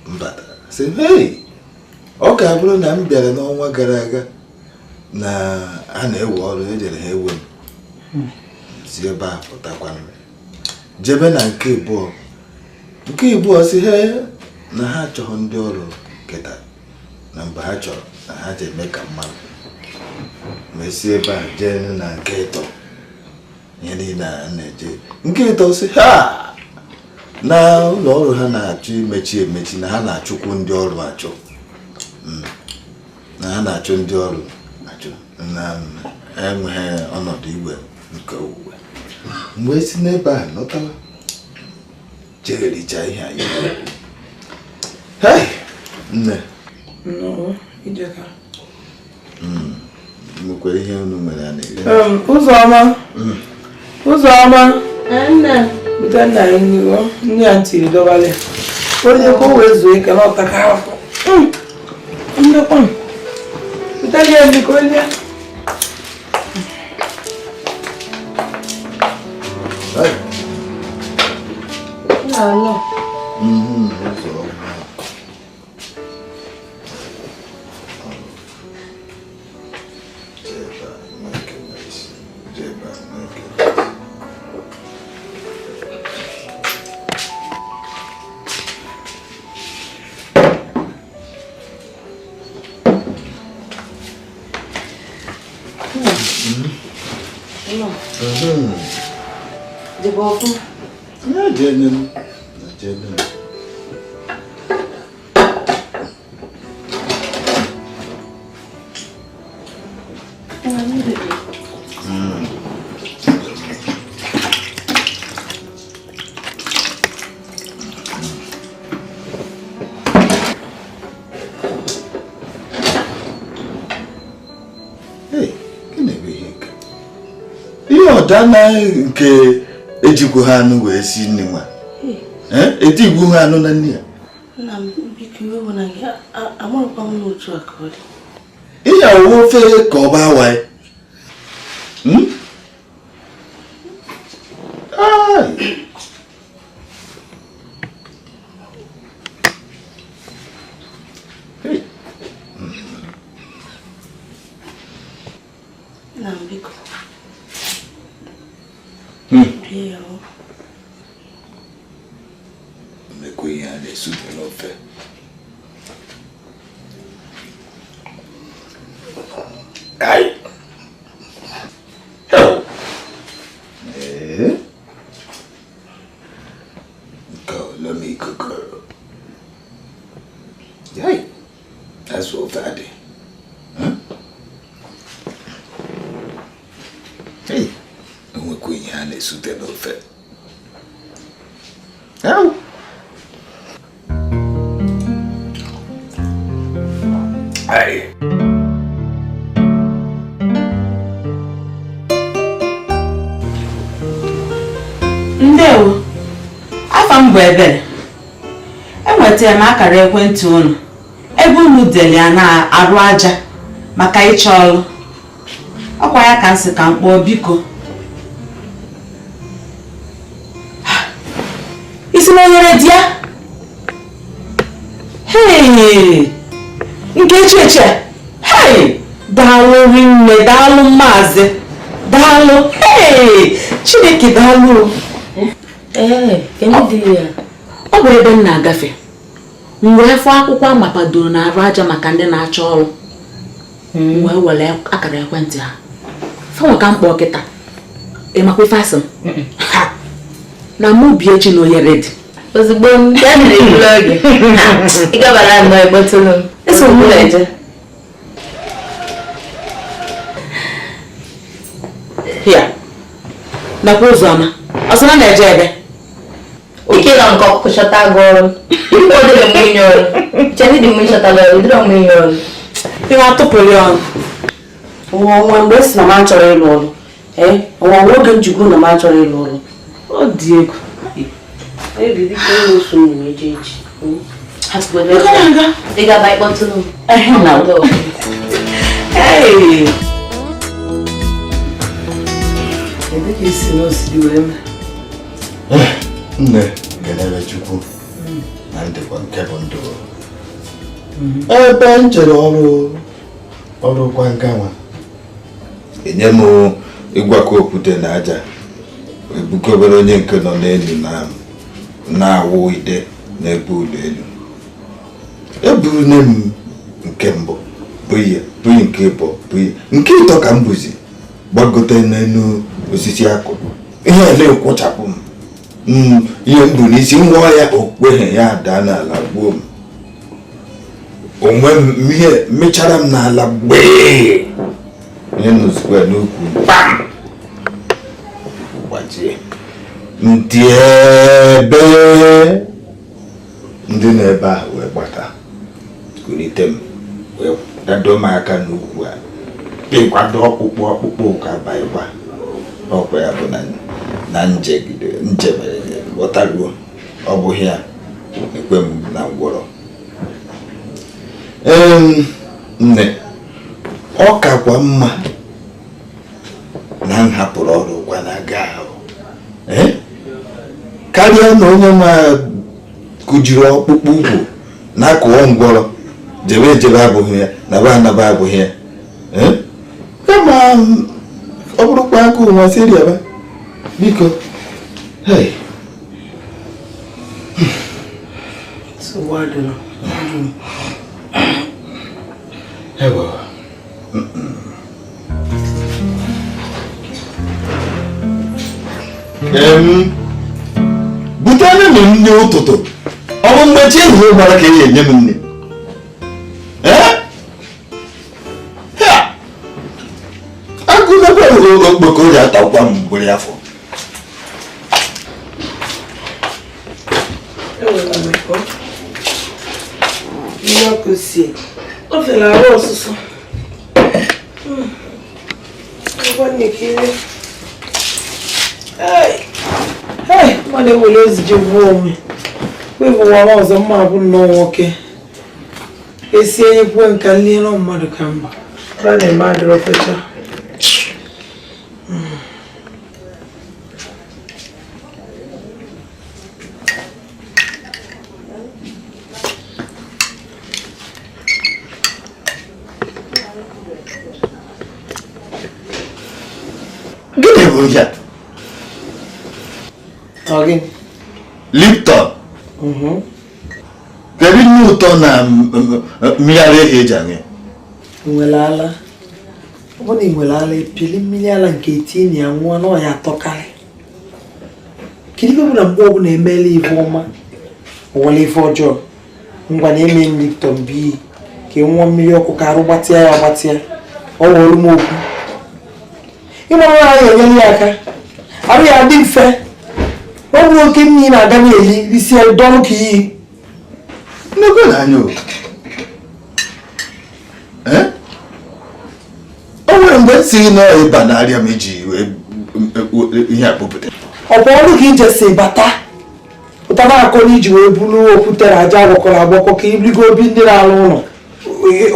mbata sị hei ọ ka bụrụ na m bịara n'ọnwa gara aga na a na-ewe ọrụ ejere ha ewe m si ebe a pụtakwanụ jebe na nke abụọ. Nke abụọ si he na ha achọghị ndị ọrụ kịta na mgbe ha chọrọ na ha ji eme ka mmadụ mesi ebe a jee na nke ịtọ ihe niile a na-eje. Nke ịtọ si ha na ụlọ ọrụ ha na-achọ imechi emechi na ha na-achụkwu ndị ọrụ achụ na ha na-achụ ndị ọrụ achụ na enweghị ọnọdụ igwe nke owuwe. Mgbe si n'ebe a nọtala jericha ihe anyị. Hei nne nwekwara ihe unu nwere a na-eri. Ụzọma Ụzọma nne bute nna ya nne ya ntiri dọbalị onye ka o wee zuo ike na ọtaka afọ ndekwa bute gị ndị ka onye Ọdana nke ejikwa ha anụ wee si nri nwa etigwu ha anụ na nne ya. Nna m biko iwe bụ na gị amarụkwa m n'otu a ka ọ dị. Ihe awụ ofe ka ọ bụ awaị. Nna m biko. Mmekwa ihe a na-esute n'ofe. Nke olomi kokoro. Azụ ofe adị. Enwekwa ihe a na-esute n'ofe. Hai. Ndewo, afa m bụ Ebere. Enwetara m akara ekwentị unu ebe unu dere ya na-arụ aja maka ịchọ ọrụ. Ọkwa ya ka m sị ka m kpọọ biko. Isi na onyere di ya? Hei! Nke echi eche! Hei! Daalụ rinne, daalụ maazị, daalụ! Hei! Chineke daalụ! Ọ bụ ebe m na-agafe m wee fụ akwụkwọ amapadoro na-arụ aja maka ndị na-achọ ọrụ m wee were akara ekwentị ha fanwe ka m kpọọ kịta ịmakwa ife asị m na mụ bi echi na oyere dị ozugbo m ya na-ebulu oge ị gabara nnọọ ịkpọtụrụ m eso m na-eje. Ya nakwa ụzọ ọma ọsọ na na-eje ebe ike nọ nke ọkụkọ chọta gị ọrụ ọ dịrị m inye ọrụ chedị dị m ịchọtala ọrụ dịrị m inye ọrụ ị na-atụpụrụ ya ọnụ. Onwe mgbe si na m achọrọ ịlụ ọrụ, onwe oge njikwa na m achọrọ ịlụ ọrụ. Ọ dị egwu. Ị gaba ịkpọtụrụ m. Kedu ka isi na osiri wee mee? Nne kelere Chukwu na ndịkwa nke bụ ndụ. Ebe m chere ọrụ ọrụ kwa nkanwa enye m ịgwakọ okwute na aja ebukobere onye nke nọ n'elu na-awụ ide n'ebe ụlọ elu. Eburu nne m nke mbụ bụ ihe bụ nke ịbụ bụ ihe nke ịtọ ka m bụzi gbagote n'elu osisi akụ ihe na-ekwụchapụ m ihe m bụ n'isi nwụọ ya okweghị ya daa n'ala gbuo m onwe m ihe mechara m n'ala gbee ihe nụzikwa n'ukwu kpam gbajie ndị ebe ndị na-ebe ahụ wee gbata kulite m wee dado m aka n'ukwu a pịkwado ọkpụkpụ ọkpụkpụ ka baịkwa ọkwa ya bụ na njemere ghọtaruo ọ bụghị ya ekwe m na ngwọrọ. Nne ọ kakwa mma na m hapụrụ ọrụ kwa na aga ahụ karịa na onye ma kụjiri ọkpụkpụ ugwu na-akụọ ngwọrọ jebe ejebe abụghị ya naba anaba abụghị ya kama ọ bụrụkwa agụụ nwa siriaba biko. Butere m nri ụtụtụ ọ bụ mgbe chi ehihie gbara ka e enye m nri. Agụnekwa okpoko ji atakwa m mgbere afọ. O fere arụ ọsụsọ. Mmadụ ewere ozije gbuo onwe webụwara ọzọ mma bụ nnọọ nwoke esi enyekwuo nka nri mmadụ ka mba ọ na-eme adịrọ fecha. Gịnị bụ ihe a? Lipton. Kedu nne ụtọ na mmiri ara ehi eji aṅụ ya? Nwere ala. Ọ bụrụ na ị nwere ala epili mmiri ala nke etinye ya nwụọ na ọ ya atọkarị. Kedu ife bụ na mgbe ọbụla emeela ife ọma o nwere ife ọjọọ ngwa na eme m Lipton bii ka e nwụọ mmiri ọkụ ka arụ gbatịa ya agbatịa ọ ghọrọ m okwu. Ịmara ya enyere ya aka arụ ya dị mfe. Ọ bụ oke mmiri na-aga na-eli isi dọrụ ka iyi. Nnukwu na anya o. Si na ịba na-arịa m iji ihe a bupụta. Ọ bụ ọrụ ka ije si bata pụta na-akọ na iji wee buru okwute na aja agwakọrọ agbakọ ka irigo obi ndị na-arụ ụlọ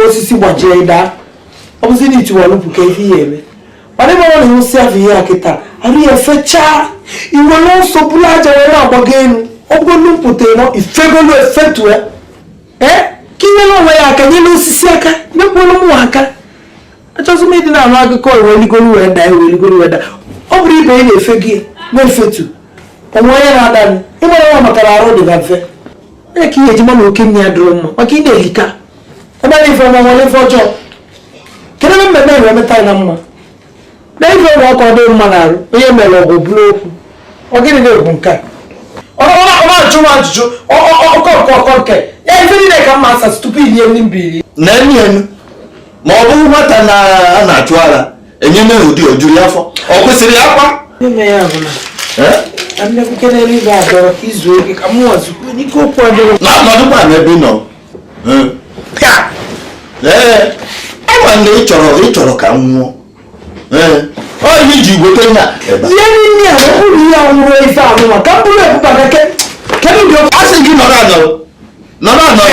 osisi gbajie daa. Ọ bụzi na itiwalụpụ ka ife ya eme, mana ịmara na ịwụsị afọ ihe a kịta arụ ya efechaa, iwere ọsọ buru aja wee na-agbago elu, ọgolu mpụta nọ ifegolu efetue. Ee, ka inyere onwe ya aka, nyere osisi aka, nyekwuru mụ aka. Achọzi m ịdị na-anụ akụkọ iweligolu wee daa, iweligolu wee daa. Ọ bụrụ ibe ị na-efe gị na-efetu onwe onye na-ada m, ịmara nwa maka na arụ dị na mfe onye ka ihe ejima na oke nne ya dịrị mma maka ị na-elika ebe na ife ọma nwere ife ọjọọ. Kedu ebe mmemme wee meta anyị na mma na ife ọgwụ ọkọ dị mma na arụ onye mere ọgwụ bụrụ okwu? Ọ gịnị na-ekwu nke a? Ọ na-ajụ m ajụjụ ọkọ nke ọkọ nke ya ife niile ka mma asasị tupu ilie ndị mbiri na enu ma ọ bụrụ nwata na a na-achụ ara enye na ụdị ojuru ya afọ, ọ kwesịrị ya akwa. Ime ya bụ na mmekwuke n'eluigwe adọrọ ka izu oge ka mụ nwazukwu n'ike okwu adịrọ. Na nọdụkwa n'ebe ị nọ. Ee, ama na ị chọrọ ka m nwụọ. Ee, ọ ihe iji gote ihe a ebe a. Ihe niile a, ọ bụrụ ihe a nwụrụ ife anụnwa ka m bụrụ ebubata kedu ụdị okwu? A sị gị nọrọ anọ. Nọrọ anọ.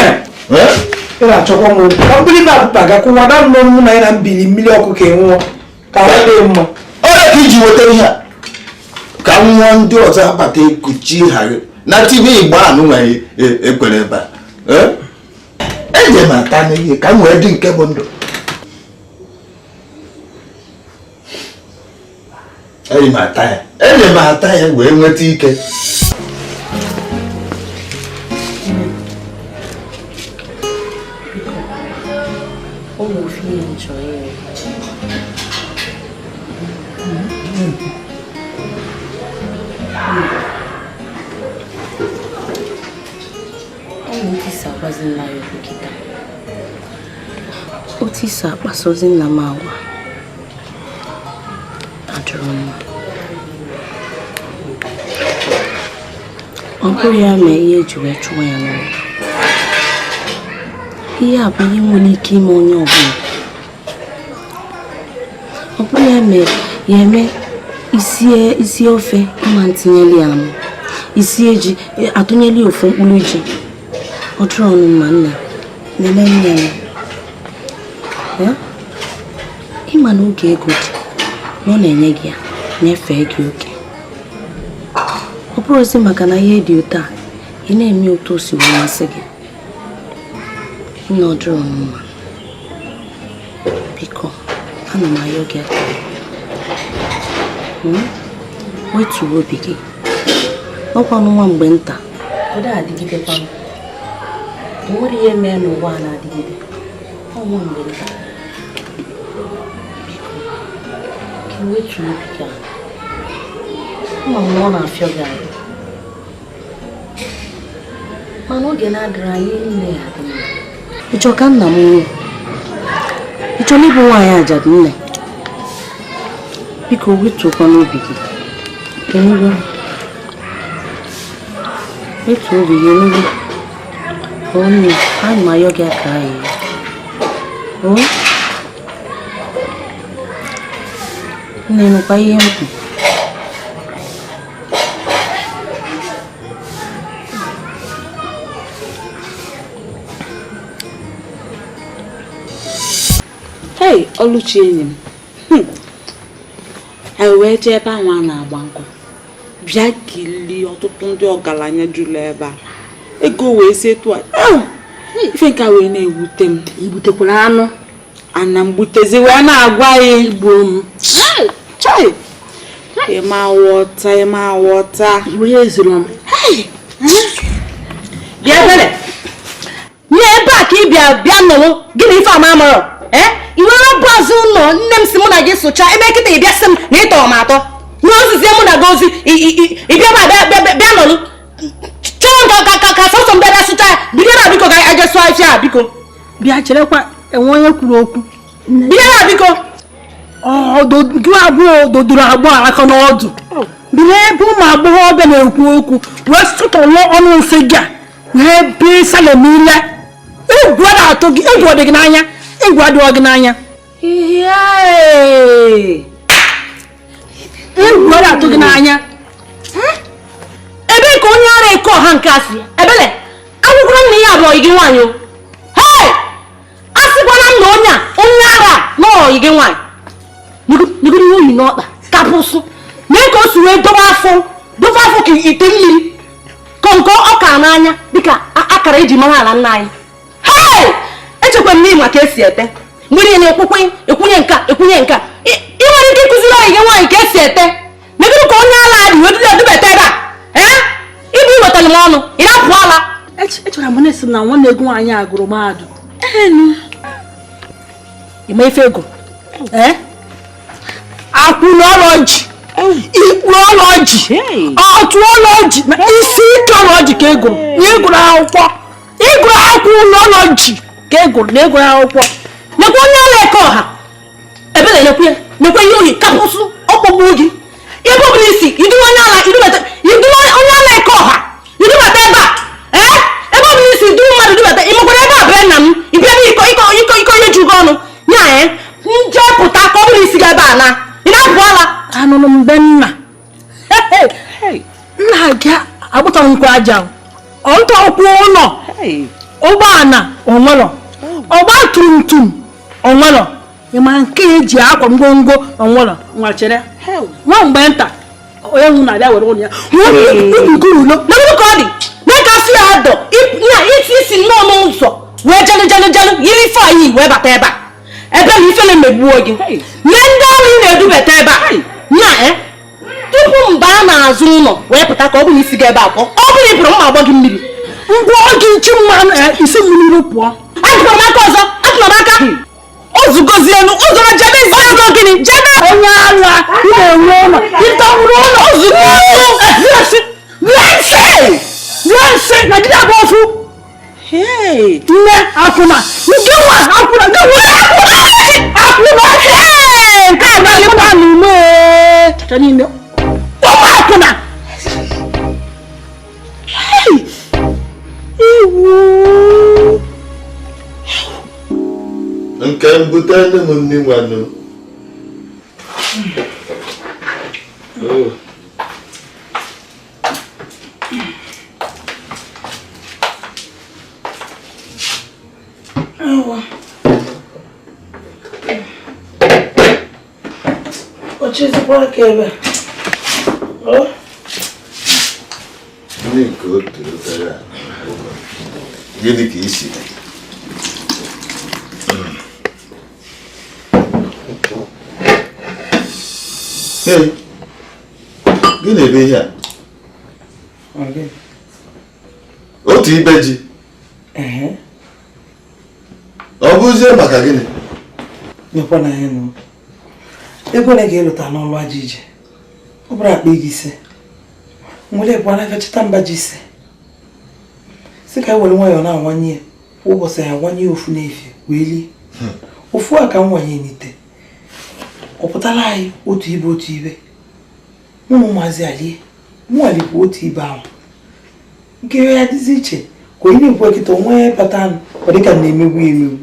Ị na-achọkwa m okwu ka m bụrụ ibe abụba ga kwụwa na nnọọ mụ na ya na mbili mmiri ọkụ ka ị nwụọ ka ọ dị mma. Ọ ya ka iji weta ihe a ka m nwụọ, ndị ọzọ abata ekuchi ha na TV Igbo anụ nwere ekwere ebe a. Eje m ata n'ihe ka m wee dị nke bụ ndụ. Eji m ata ya wee nweta ike. Otu isi akpasozi nna m agwa ajụrụ mma. Ọ bụrụ ya mee ihe eji wee chụọ ya n'ụlọ. Ihe a bụ ihe nwere ike ime onye ọbụla. Ọ bụrụ ya mee ya eme isi ofe mma ntinyeli anụ, isi eji atụnyeli ofu mkpụrụ ji. Ọ jụrụ ọnụ mma nna nene nne ya. Ịma na oge ego dị na ọ na-enye gị ya nyefee gị oke. Ọ bụrụzi maka na ihe dị ụtọ a ị na-eme ụtọ o si wee masị gị. Nna ọ jụrụ ọnụ mma, biko ana m ayọ gị aka. Wetuo obi gị, ọkwanụ nwa mgbe nta ọ dị adịgidekwanụ. O nwere ihe mee n'ụwa a na-adịgide, ọ nwa mgbe nta. Biko ka i wetuo obi gị ala. Ama m na ọ na-afịọ gị ahụ, mana oge na-adịrị anyị niile ya adị mma. Ị chọrọ ka nna m nwụọ? Ị chọrọ ịbụ nwaanyị ajadu nne? Biko wetuokwa n'obi gị. Enugo, wetuo obi gị enugo. O nne, ana m ayọ gị aka anyị. O nne, nụkwa ihe m kwuru. Hey, Oluchi enyi m. Anyị wee jee ebe ahụ a na-agba nkwụ. Bịa kilie ọtụtụ ndị ọgaranya juru ebe a. Ego wee si etu a. Ife nke a wee na-ewute m. Igbutekwara anụ. Ana m gbutezi wee na-agwa ya igbo m. Chai! Ịma ghọta, ịma ghọta. Onye zuru m. Bịa ebere. Nye ebe a ka ị bịa bịa nọrọ gị na ife ama amarọ. I nwere ọbụ azụ ụlọ nne m si mụ na gị sụchaa ebe kịta ị bịa sị m na ịtọrọ m atọ. Nye ozizie mụ na gị ozi ị bịa bịa bịa nọrọ. Chọọ ka ka sọsọ m bịa sụchaa ya. Bido na biko ka aje sụọ afịa a biko. Bịa cherekwa enwe onye kwuru okwu. Bịa na biko. Gị abụọ dodoro agbọ aka n'ọdụ. Bịa ebe ụmụ agbọghọbịa na-ekwu okwu wee sụtọrọ ọnụ nsị gị a wee bee salem ile. Egwu na-atụ gị, egwu ọ dị gị n'anya, egwu adịghị gị n'anya. Egwu ọ na-atụ gị n'anya. Ebe ka onye ara eke ọha nke asị ebele agwụkwara m na ihe abụọ gị nwaanyị o. Hei! A sịkwana m na onye a onye ara na ọyị gị nwaanyị. Negoro ihe oyi n'ọkpa kapụsụ mee ka o si wee dobe afọ ka ite mmiri ka nke ọ ka n'anya dịka akara eji mara ala nna anyị. Hei! Echekwa m n'ịma ka esi ete mgbe niile ekwukwe ekwunye nka ekwunye nka ị nwere ike ịkụziri ọyị gị nwaanyị ka esi ete megoro ka onye ala dị wee dudu edubata ebe a. Ee, ịbụ iwetara m ọnụ ị na-apụ ala. Echere m na-esi m na nwanne gị nwaanyị a gụrụ mahadum. Ịma ife ego ee akwụnọlọji ikpuọlọji ọtụọlọji na isi ike ọlọji ka egụrụ na ịgụrụ akwụkwọ ịgụrụ akwụnọlọji ka egụrụ na ịgụrụ akwụkwọ. Nekwa onye ala eke ọha ebele nekwe ya nekwe ihe oyi kapụsụ ọkpọgbu gị ebe ọ bụla isi iduru onye ala idubata iduru onye ala eke ọha idubata ebe a. Ee, ebe ọ bụla isi iduru mmadụ idubata ịmakwara ebe a bịa nna m ịbịa n'iko iko iko iko ihe ju gị ọnụ nya ee nje pụta ka ọ bụrụ isi gị ebe a na ị na-apụ ala. Anụrụ m be nna nna gị agbụta nkwa aja ọntọ ụkwụ ụlọ ụgbọala onwelọ ọgba tum tum onwelọ ịma nke eji akwa ngwongwo onwelọ nwa chere nwa mgbe nta onye nwụ na-abịa were ụlọ ya ulo n'ebe ka ọ dị mee ka afọ ya dọ ya isi isi nnọọ n'ụzọ wee jelụ jelụ jelụ yiri ife anyị wee bata ebe a ebe na ifele megbuo gị mee ndị ọrụ ị na-edubata ebe a nya e tupu mba a na-azụ ụlọ wee pụta ka ọ bụrụ isi gị ebe a pụọ ọ bụrụ ịpụrụ mma agbọ gị mmiri ngwa gị nchi mmanụ isi mmiri pụọ. Atụrụ m aka ọzọ atụrụ m aka ozugozienu ụzọrọ jebe ozugo gịnị jebe onye ala ị na-enwe ụlọ ịtọwụrụ ụlọ ozugo nsị Naijiria bụ ofu nne akwụna nke nwa akwụna nke nwa akwụna akwụna nke a na-alịkwa n'ume chacha niile ụmụ akwụna iwu nke mbute ndị m nne nwanụ. Ochezikwa aka ebe a. Ndị nke otu obere a gịnị ka isi? Hey, gịnị bụ ihe a? Otu ibe ji. Ọ bụzie maka gịnị? Nyekwa na ya nụ. Ego ole ga-elota n'ọlụ aja ije? Ọ bụrụ akpa ego ise. Nwere bụ anaghị cheta mba ji ise. Sị ka e were nwayọọ na-awanye ya. Kwa ụbọchị ya awanye ofu n'efe wee lie. Ofu a ka m wanye n'ite. Ọ pụtara anyị otu ibe otu ibe. Mụ na ụmụazị alie. Mụ alikwa otu ibe ahụ. Nke ya dịzi iche ka onye na-ekwu ekịta onwe bata anụ ọ dịka na-emegbu emegbu.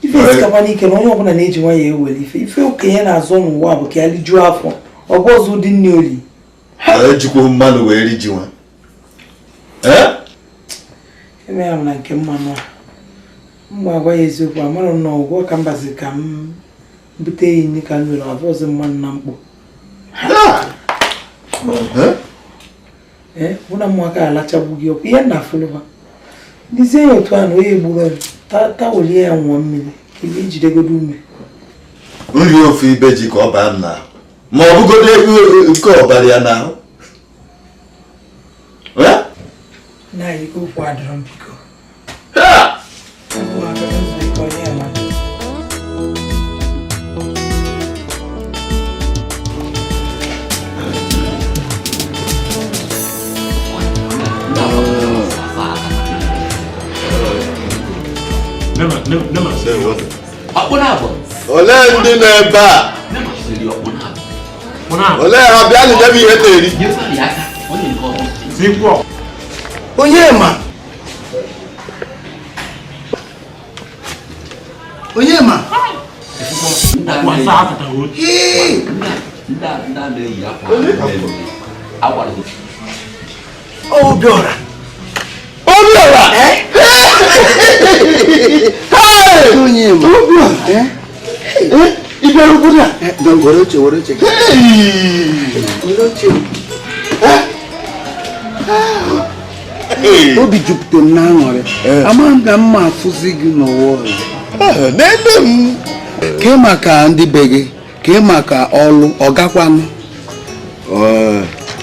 Ife esikakwa n'ike na onye ọbụla na-eji nwayọọ ewere ife ife okenye na-azụ n'ụwa bụ ka ya lijuo afọ ọ bụ ọzọ ụdị nne oli. Ejikwa mmanụ wee ri ji nwa. Emere m na nke mmanụ a mgbe agwa ya eziokwu amara m na ọgwụ ka mbazi ka m bute ya nri ka m nwere abụ ọzọ mmanụ na mkpọ. Ee, bụ na ụmụaka alachagbu gị ọkụ ihe nna afụlụba n'izie ya otu a na onye egburu tawelie ya nwụọ mmiri ka ebe ijidegodo ume. Nri ofu ibe ji ka ọ baa m n'ahụ ma ọ bụgodo nke ọbara ya n'ahụ. Na iko okwu adịrọ m biko. Olee ndị nọ ebe a? Olee ha bịa nye m ihe na-eri? Onyema! Onyema! Obiora! Obiora! Hey! Obiora! Ị bịara obodo a? Were oche, were oche. Were oche. Obi jupụtara m n'aṅụrị. Ama m ka mma afụzi gị n'ụwa ọzọ. N'ebe m. Kee maka ndị be gị, kee maka ọlụ, ọ gakwanụ?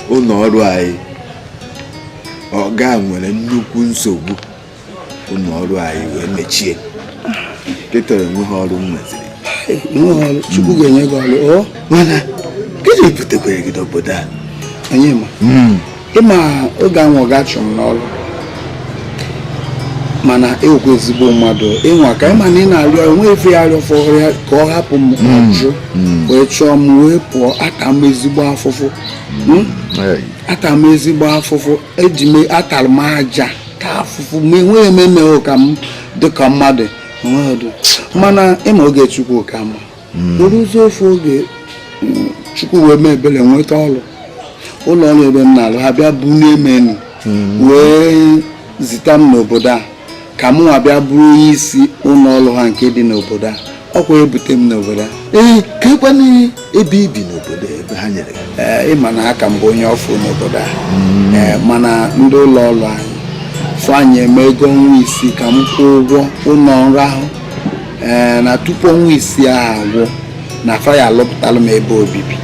Ụlọ ọrụ anyị, ọga nwere nnukwu nsogbu. Ụlọ ọrụ anyị wee mechie. Kịta enweghị ọrụ m nweziri. Enweghị ọrụ, Chukwu ga-enye gị ọrụ. O? Mana gịnị butekwara gị n'obodo a? Onye ma? Ịma oge ahụ ọ ga-achụ m n'ọrụ. Mana ewekwa ezigbo mmadụ ịnwa ka ịma na ị na-arịọ enwe efe ya arịọ fọrọ ya ka ọ hapụ m ọjụ wee chọọ m wee pụọ. Ata m ezigbo afụfụ, ata m ezigbo afụfụ, eji m atara m aja ka afụfụ ma enweghị m emeghe ka m dịka mmadụ enweghị. Mana ịma oge Chukwu ka mma oruzie ofe oge Chukwu wee mee ebere nweta ọrụ ụlọ ọrụ ebe m na-alụ ha bịa bunie m enu wee zita m n'obodo a ka mụ nwa bịa bụrụ onye isi ụlọ ọrụ ha nke dị n'obodo a. Ọkwa ebute m n'obodo a. Ee, ka ekwana ebe ibi n'obodo ebe ha nyere gị? Ee, ịma na aka m bụ onye ọfụ n'obodo a. Ee, mana ndị ụlọ ọrụ anyị fụ anyị eme ego ọnwa isii ka m kwụọ ụgwọ ụlọ ọrụ ahụ. Ee, na tupu ọnwa isii ahụ agwụ na fa ya alụpụtalụ m ebe obibi.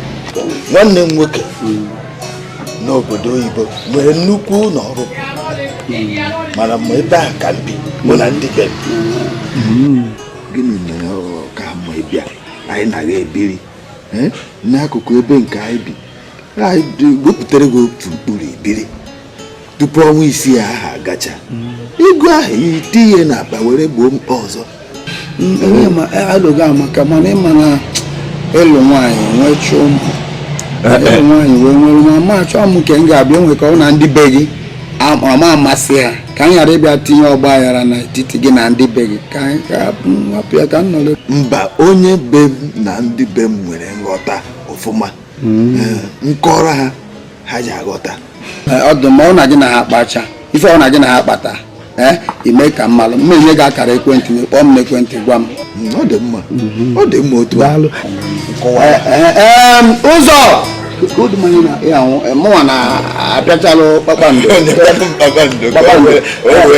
Nwanne m nwoke n'obodo oyibo nwere nnukwu ụlọ ọrụ, mana mgbe ebe a ka m bi mụ na ndị be m. Gịnị mere ọ ka mma ịbịa anyị na-aga ebiri n'akụkụ ebe nke anyị bi, anyị wepụtara gị otu mkpụrụ ibiri tupu ọnwa isii ahụ agacha. Ego ahụ itinye n'akpa were gboo mkpa ọzọ. Onye ma alụghị amaka, mana ịma na ịlụ nwaanyị nwee chụọ ụmụ, ịlụ nwaanyị wee nwere ma ma achọọ m nke m ga-abịa enwe ka ọ na ndị be gị ama amasị ha, ka anyị ghara ịbịa tinye ọgba aghara n'etiti gị na ndị be gị, ka anyị ka hapụ ya ka m nọrọ. Mba, onye be m na ndị be m nwere nghọta ọfụma. Nkọrọ ha ha ji aghọta. Ọ dị mma, ọ na gị na ha kpacha ife ọ na gị na ha kpata ime ka mmalụ m enye gị akara ekwentị m, kpọọ m n'ekwentị gwa m. Ọ dị mma, ọ dị mma otu a. Ụzọ mụnwa na-apịachalụ kpakpando.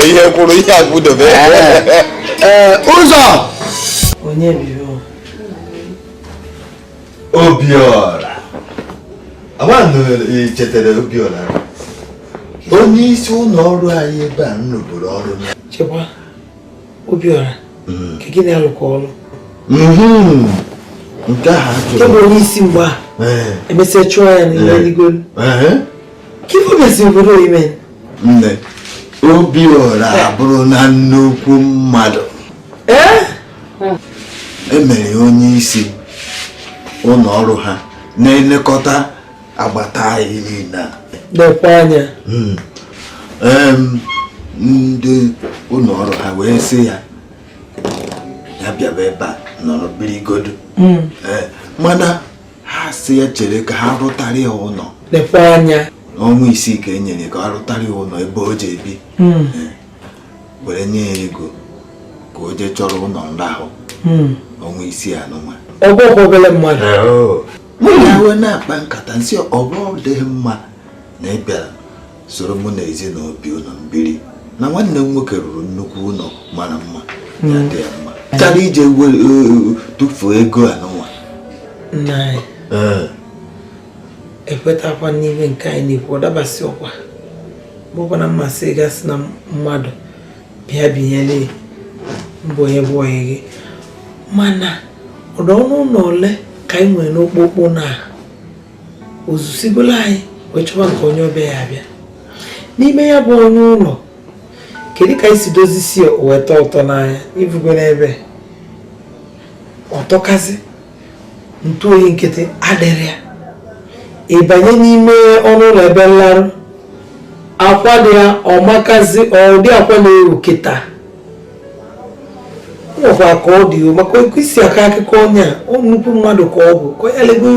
Ihe kwuru ihe akwụdobe. Ụzọ onye biri Obiora. Amanụ chetara Obiora, onye isi ụlọ ọrụ anyị ebe a m rụburu ọrụ. Chekwa Obiora ka gị na-alụkọ ọrụ nke ahụ nke bụ onye isi mgbe a emesịa chụọ ya n'ihe eluigwe. Ka ife mesi obodo ime nne Obiora abụrụ na nnukwu mmadụ. Emere onye isi ụlọ ọrụ ha na-elekọta agbata anyị niile. Lekwa anya ndị ụlọ ọrụ ha wee sị ya ya bịaba ebe a nọrọ birigodo. Mana ha sị ya chere ka ha rụtara ya ụlọ. Lekwa anya ọnwa isii ka e nyere ka ha rụtara ya ụlọ ebe o ji ebi, were nye ya ego ka o jee chọrọ ụlọ nrahụ ọnwa isii anụnwa. Ọgwụ obere mmadụ mụ na wee na-akpa nkata nsị ọgwụ dịghị mma na ị bịara soro mụ na ezinụlọ ụlọ mbiri na nwanne m nwoke rụrụ nnukwu ụlọ mara mma ya dị ya mma karịa ije tụfuo ego anụnwa. Nna anyị ekwetakwa n'ime nke anyị na-ekwu ọ dabasị ọkwa bụkwa na mmasị gasị na mmadụ bịa binyere mbụ onye bụ onye gị, mana ọdọ ọnụ ụlọ ole ka anyị nwere n'okpokpo na ozusigolo anyị wee chọba nke onye ọbịa ya abịa n'ime ya bụ onye ụlọ. Kedu ka anyị si dozisi weta ụtọ n'anya ibugo n'ebe ọtọkazi ntụ oyi nkịtị adịrị ya ịbanye n'ime ọnụ ụlọ ebe nlarụ akwa dị ya ọmakazi ọdị akwa na-eru kịta. Nwekwa ka ọ dị maka isi aka akụkọ onye a ọ nnukwu mmadụ ka ọ bụ ka onye lego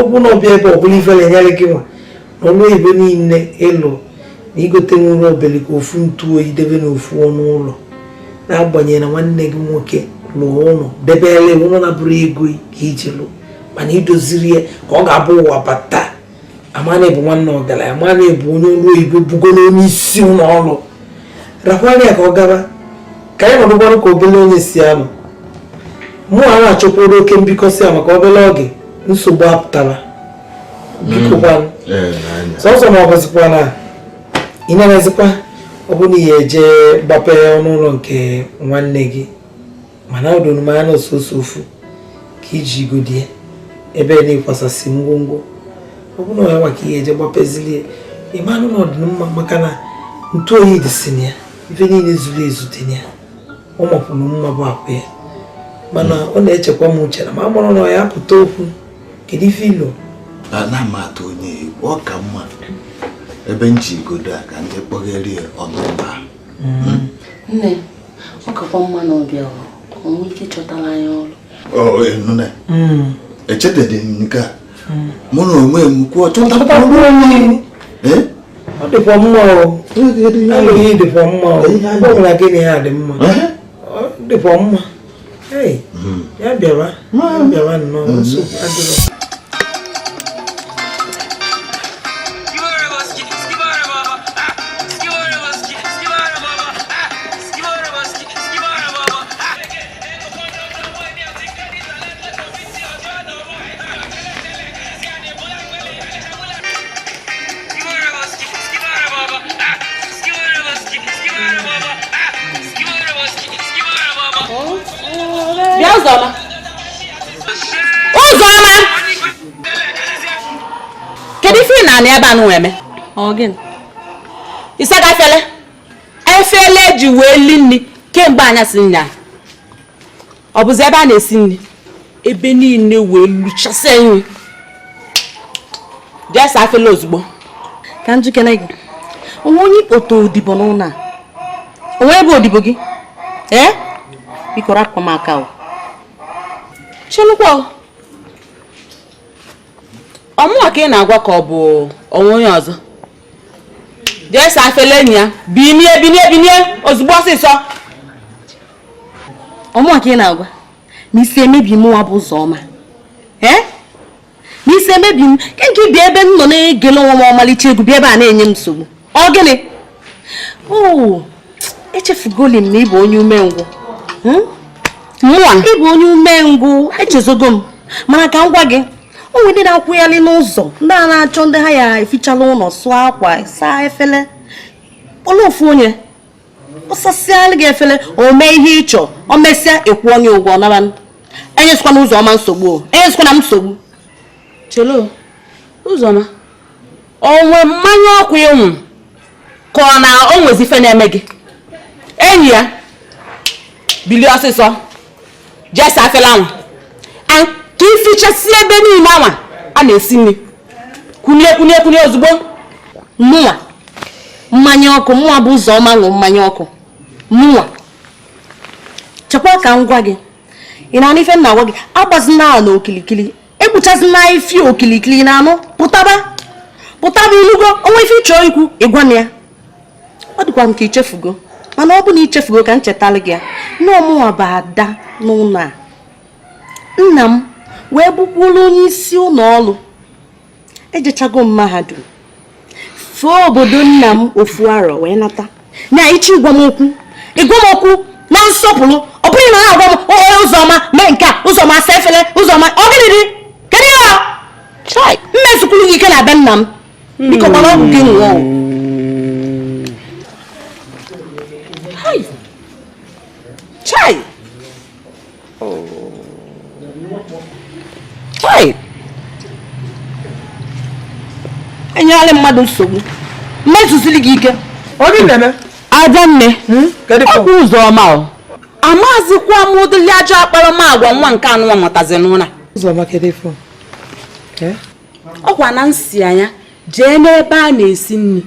ọbụ na ọbịa ebe ọbụla ifere enyere gị nwa na ọnụ oyibo niile ịlụ na igote nwere obele ka ofu ntu oyi debe n'ofu ọnụ ụlọ n'agbanyeghị na nwanne gị nwoke lụọ ụlọ debere ụlọ na-abụrụ ego ka iji lụ mana idoziri ya ka ọ ga-abụ ụwa bata amana bụ nwanne ọgaranya amana bụ onye ọrụ oyibo bugoro onye isi ụlọ ọrụ rakwara ya ka ọ gaba ka anyị nọdụgwarụ ka obele onye si anọ mụ a na-achọkwuru oke mbikọsị ya maka obele oge nsogbu apụtara biko kwanụ sọsọ ma ọ bụzikwa na ị na-emezikwa ọ bụ na ya eje gbapee ọnụ ụlọ nke nwanne gị mana ọ doro m anya na ososo ofu ka iji godie ebe na-ekwasasị ngwongwo ọ bụ na ọ ya maka ihe eje gbapezilie ịmanụ na ọdịmma maka na ntụ oyi dịsị na ya ife niile zuru ezu dị na ya ọ mapụrụ mma bụ akwa ya mana ọ na-echekwa m uche na ma a mụrụ na ọ ya apụta okwu kedu ife ilo ana m atụ onye egwu ọ ka mma ebe m ji igodo a ka ndị kpọghere ya ọnụ mba nne ọ kakwa mma na ọbịa ọ nwee ike chọtara anyị ọrụ. Nne echetedị m nke a mụ na onwe m kwuo chọtakwuru ọ dịkwa mma o alụghị dịkwa mma o ọ bụla gị na ya dị mma ọ dịkwa mma ya bịawa ya bịawa nnọọ nsogbu adịrọ. Ụzọma! Kedu ife ị na-anị ebe a nụ eme? Ịsaga efele? Efele eji wee li nri kemgbe anyasị nnya. Ọ bụzi ebe a na-esi nri? Ebe niile wee luchasị nri. Jee saa efele ozugbo. Ka m jikere gị. Onwe onye ikpote odibo n'ụlọ a? Onwe ebe odibo gị? Ee? Biko rapụ m aka o. Chelukwa ọmụwa ka ị na-agwa ka ọ bụ onwe onye ọzọ jee saa efele enyi ya binie binie binie ozugbo ọsịsọ ọmụwa ka ị na-agwa na isi emebi m nwa bụ Ụzọma ee na isi emebi m ke nke bịa ebe m nọ na-egele onwe m ọmalịcha egwu bịa ebe a na-enye m nsogbu ọ gịnị o echefugoli m na ị bụ onye umengwụ ị bụ onye umengwụ echezogo m mana ka m gwa gị o nwere ndị na-akwụgharị n'ụzọ ndị a na-achọ ndị ha ya efichala ụlọ sụọ akwa saa efele kpọrọ ofu onye ọsasịalị gị efele o mee ihe ịchọ o mesịa ịkwụ onye ụgwọ nara enyezikwana Ụzọma nsogbu o enyezikwana m nsogbu. Chelo Ụzọma o nwe mmanya ọkụ ịnwụ ka ọ na o nwezi ife na-eme gị enyi ya bilie ọsịsọ jee saa efele anwa ka ifichasị ebe niile anwa a na-esi nri kunie kunie kunie ozugbo. Mụnwa mmanya ọkụ mụnwa bụ Ụzọma ṅụ mmanya ọkụ mụnwa chekwa ka m gwa gị ị na-anụ ife m na-agwa gị agbazina na okilikili ekpuchazina ifi okilikili na-anụ pụtaba pụtaba ilugo onwe ife ịchọ ikwu ịgwa m ya ọ dịkwa m ka ichefugo mana ọ bụ na ichefugo ka m chetara gị ya na ọmụnwa bụ ada n'ụlọ a nna m wee bụkwuola onye isi ụlọ ọrụ ejechago m mahadum fee obodo nna m ofu arọ wee nata na ichi ịgwa m okwu ịgwa m okwu na nsọpụrụ ọ bụghị na na-agwa m Ụzọma mee nke a Ụzọma asa efele Ụzọma ọ gịnị dị kedu ihe mmezukwuru gị ike na be nna m biko gbara ọgwụ gị ṅụọ. Chai! Chai! Enyela mmadụ nsogbu mmezuzili gị ike. Adanne ọ bụ Ụzọma o amazikwa m ụdịrị ajọ akparamagwa nwa nke anụnwa mụtazi n'ụra. Ọkwa na nsi anya jee n'ebe a na-esi nri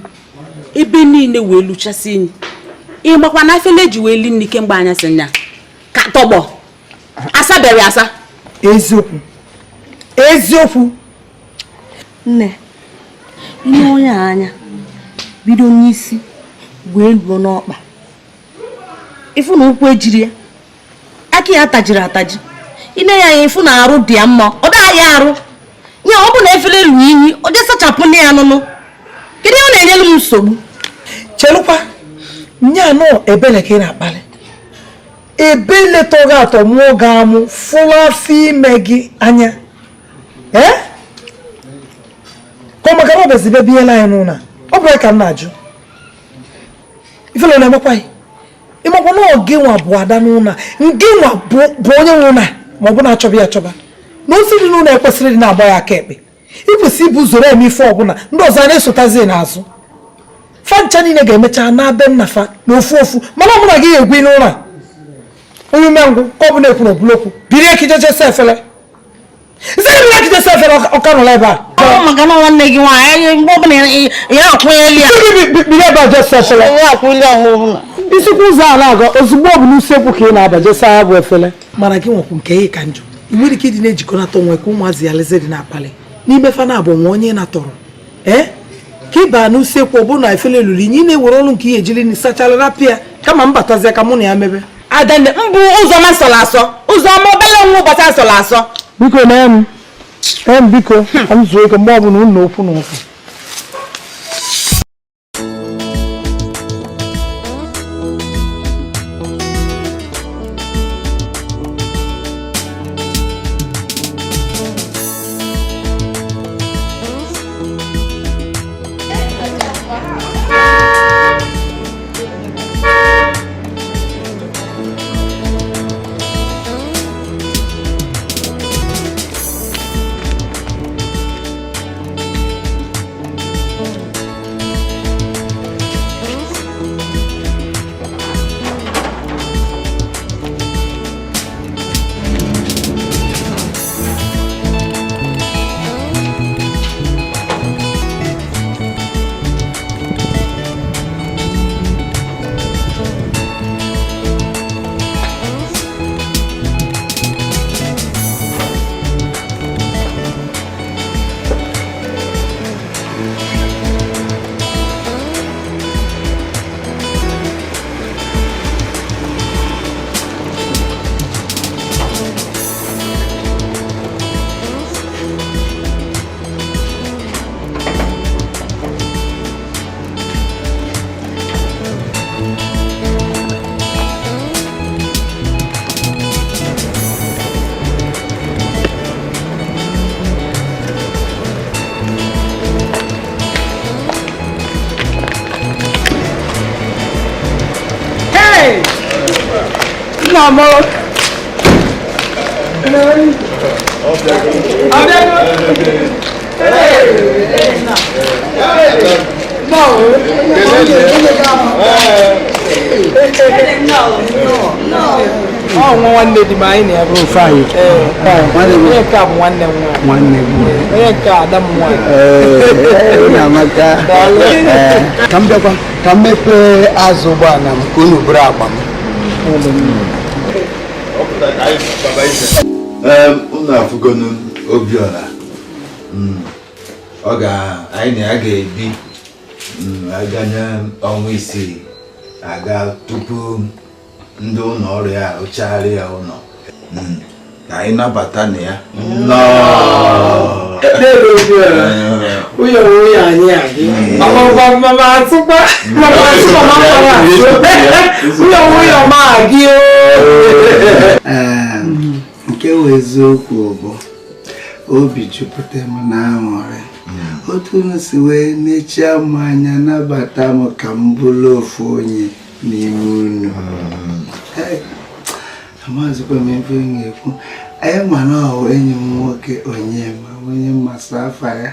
ebe niile wee luchasị nri ịgbakwa na afele eji wee li nri kemgbe anyasị nya Ka tọgbọ asabere asa. Eziokwu, eziokwu. Nne, ime onye anya bido n'isi wee luo n'ọkpa, ịfụ na ụkwụ ejiri ya, aka ya tajiri ataji, ine ya anya ịfụ na arụ dị ya mma, ọ daa ya arụ ya. Ọ bụ na efere lu inyi, ọ jee sachapụ nne ya nụnụ. Kedu ihe ọ na-enyelu m nsogbu? Chelụkwa nye anọ ebele ka ị na-akpali. Ebele tọgọ atọ mụọ gị amụ, fụrụ afọ ime gị anya. Ee, ka ọ maka na ọ bịazi biela anyị n'ụlọ a, ọ bụrụ ka m na-ajụ ifele na-emekwa ya. Ịmakwa na ọ gị nwa bụ ada n'ụlọ a, ngị nwa bụ onye nwe ụlọ a, ma ọ bụ na-achọba ya achọba na osi dị n'ụlọ ekwesịrị ịdị na-agba ya aka ekpe. Ikwesị ibu usoro eme ife ọbụla ndị ọzọ a na-esotazi n'azụ. Fa ncha niile ga-emecha na be nna fa na ofu ofu, mana ọ bụla gị ga-egwu n'ụlọ a. Onye umengwụ ka ọ bụ na-ekwu na obulokwu biri ekijejesa efere isi efere ọka nọrọ ebe a. Ọ maka na nwanne gị nwaanyị, mgbe ọbụla ya akwụnyela ya. Biri ebe a jesa efere. Ya akwụnyela ya ọbụla. Isikwa ụzọ a na-aga ozugbo ọ bụ n'usekwu ka ị na-aba jesa ya bụ efere. Mana gị nwekwu nke ị ka njọ. Ị nwere ike ịdị na-ejikọnata onwe ka ụmụazị ya leze dị na-akpali n'ime fa na abụ nwa onye natọrọ. Ee, ka ị baa n'usekwu ọ bụrụ na efere lụrụ inyi, ị na-ewere ọrụ nke ihe ejiri sachala rapịa kama m batazie ka mụ na ya mebe. Adanne, mbụ ụzọma sọrọ asọ, ụzọma obele nwa ụbọchị asọrọ asọ. Biko na m em biko ka m zuo ike mgbe ọbụla unu okwu na ụka. Nwanne di m anyị na-ebe ofe anyị. Onye nke a bụ nwanne m nwaanyị. Onye nke a ada m nwaanyị. Ka m bịakwa ka m mepee azụ ụgbọala m ka unu buru akpa m. Unu afụgonu Obiora. Ọ ga anyị na ya ga-ebi aganye ọnwa isii aga tupu ndị ụlọ ọrụ ya arụchagharị ya ụlọ. Ka anyị nabata na ya. Onye onye anyị adị. Mama atụkwa. Mama atụ mama mama atụ. Onye onye ọma adị o. Nke wụ eziokwu bụ obi jupụta m na aṅụrị. Otu unu si wee nechie m anya nabata m ka m bụrụ ofu onye n'ime unu. Amazikwa m ebe m ga-ekwu. Anyị ma na ọ enyi m nwoke Onyema, onye mmasị afa ya,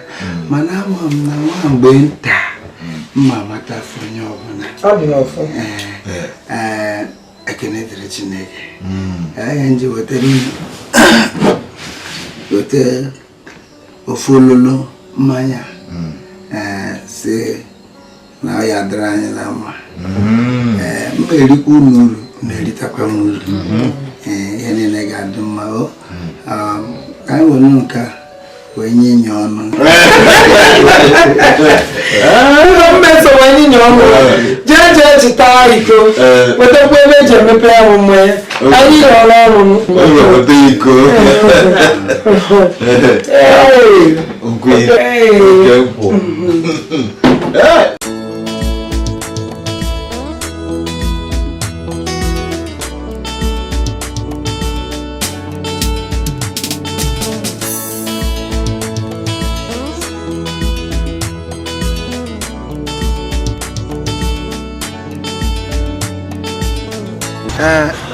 mana ama m na nwa mgbe nta mma amatafu onye ọbụla. Ee, ekene dịrị Chineke. Anyị nji weta ofu ololo mmanya, si na ya dịrị anyị na mma. Mma erikwa unu uru, na-eritakwa m uru. Ihe niile ga-adị mma o. Ka anyị were nke a wee nye nye ọnụ. Ụlọ mmeso wee nye nye ọnụ. Jee jee chịta iko. Wetakwa ebe eji emepe ya bụ mmanya. Anyị nyọrọ ọrụ m. Weta iko. Nkwe nke nkwụ.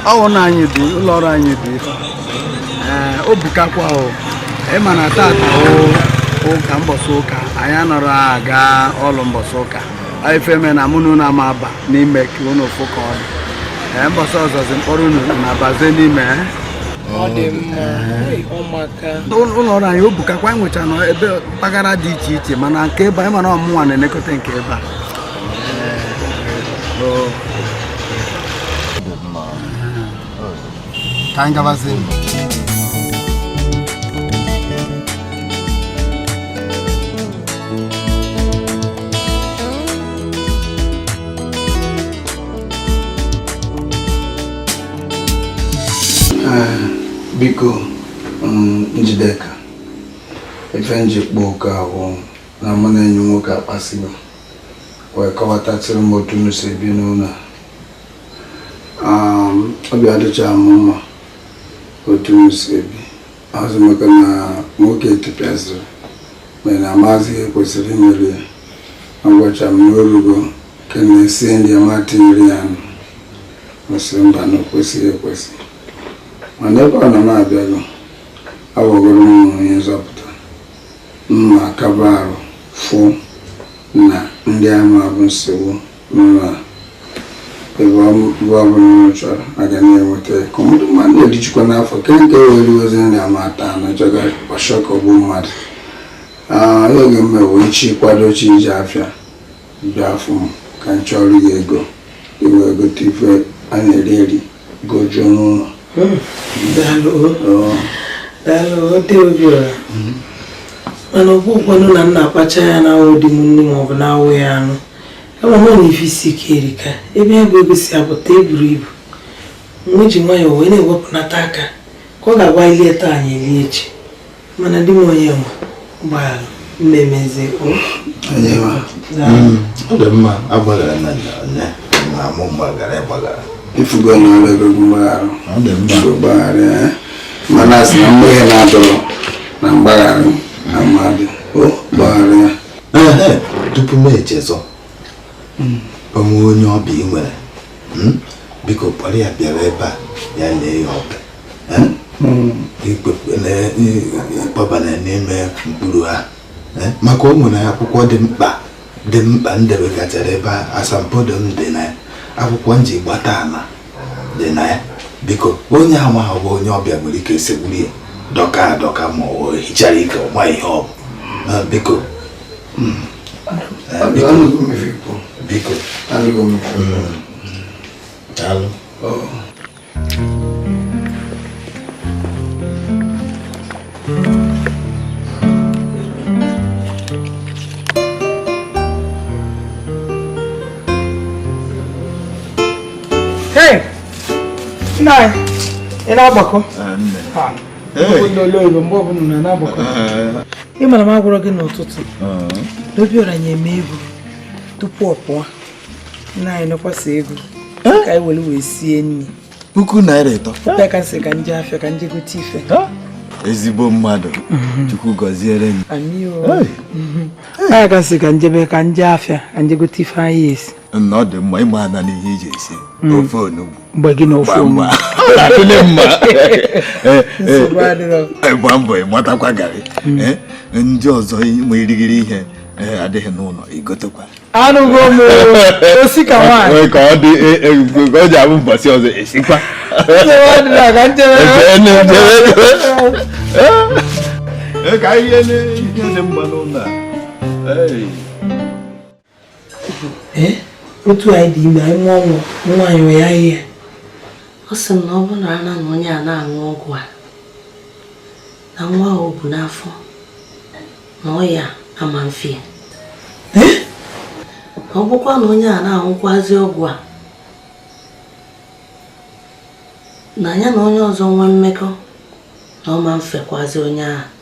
Ọ na anyị dị ụlọ ọrụ anyị dị o bukakwa o ịma na tata ụka mbọsị ụka anyị anọrọ aga ọlụ mbọsị ụka ifeme na mụ na unu ama aba n'ime ka unu fụ ka ọ dị mbọsị ọzọzi mkpọrọ unu na-abazie n'ime ụlọ ọrụ anyị o bukakwa anyị nwechara na ebe mpaghara dị iche iche mana nke ebe anyị mana ọmụnwa na-elekọta nke ebe a. Ka anyị gabazie. Biko Njideka, ife njikpa ụka ahụ na mụ na enyi nwoke akpasịgo wee kọwatatịrị m otu unu si ebi n'ụlọ a. Obi adịcha m mma otu unu si ebi azụ maka na nwoke etipịaziri mere na amazi ihe kwesịrị imere ya. Agwacha m n'orugo nke na-esi ndị ama tinyere ya nụ kwesịrị mba na okwesịghị ekwesị, mana ebe ọ nọ na-abịago awọgoro m onye nzọpụta mma akaba arụ fụ na ndị ama bụ nsogbu n'ụlọ a. Ebe ọ bụla unu chọrọ aga na-enweta ka ndị mmadụ na-erijikwa n'afọ ke nke were ozi ndị ama ata anụ chọga ọshọkọgbu mmadụ. Ya ga-eme wee chi kwado chi ije afịa bịa afụ m ka m chọrọ gị ego iwe gote ife a na-eri eri gojuo n'ụlọ. Daalụ dị Obiora. Mana ọ bụkwanụ na m na-akpacha ya n'awụ dị m nne maọbụ na-awụ ya anụ. Enwere m na ife isi ike erika ebe ya bụ ego si apụta eburu ibu. M ji nwayọọ wee na-ewepụnata aka ka ọ ga-agwa ilie taa anyị elie echi. Mana di m onye nwe gbaalụ mmemeze o. Ọ dị mma agbaghara na nne na mụ mgbagara ịgbaghara. Ifugo na ọrụ ego mgbaghara. Ọ dị mma. Mgbaghara mana asị na mmehie na-adọrọ na mgbaghara amadị o gbaghara ya. Tupu m echezọ onwe onye ọbịa ị nwere, biko kpọrọ ya bịara ebe a ya lee ya ọbịa ịkpọbana n'ime mkpụrụ ha maka o nwere akwụkwọ dị mkpa ndebe gachara ebe a asambodo m dị na ya, akwụkwọ m ji gbata ala dị na ya. Biko onye amaghị bụ onye ọbịa nwere ike esegburu ya dọka adọka ma ọ hichara ike ọ ma ihe ọ bụ. Biko biko daalụ. Hey! Nna ị na-agbakọ? Mgbe ọbụla na na-agbakọ. Ị mara m agwụrọ gị n'ụtụtụ. Obiora nye m ego tupu ọ pụọ. Nna anyị nọkwasị ego ka anyị were wee sie nri. ₦3,000. Pụta ka nsị ka nje afịa ka nje gote ife. Ezigbo mmadụ. Chukwu gọziere m. Amị o. Anyị ka nsị ka njebe ka nje afịa ka nje gote ife anyị esi. Nna ọ dị mma ịma ana n'ihe iji esi ofe onugbu. Mgbe gị na ofe onugbu. Adịle mma. Nsogbu adịrọ. Gba mbọ ịmatakwa garị. Ndị ọzọ ma irigiri ihe adịghị n'ụlọ igotekwa. Anụgo m osi ka nwaanyị. Ka ọ dị ka ọ ji abụ mbọsị ọzọ esikwa. Nsogbu adịrọ ka njebe. Ka ihe dị mma n'ụlọ a. Otu anyị dị ime anyị mụọ nwa nwaanyị wee ahịa Ọ sị m na ọ bụrụ na ana na onye a na-aṅụ ọgwụ a na nwa o bu n'afọ na ọya ama mfe ya. Ọ bụkwa na onye a na-aṅụkwazi ọgwụ a na ya na onye ọzọ nwee mmekọ na ọ ma mfekwazi onye ahụ.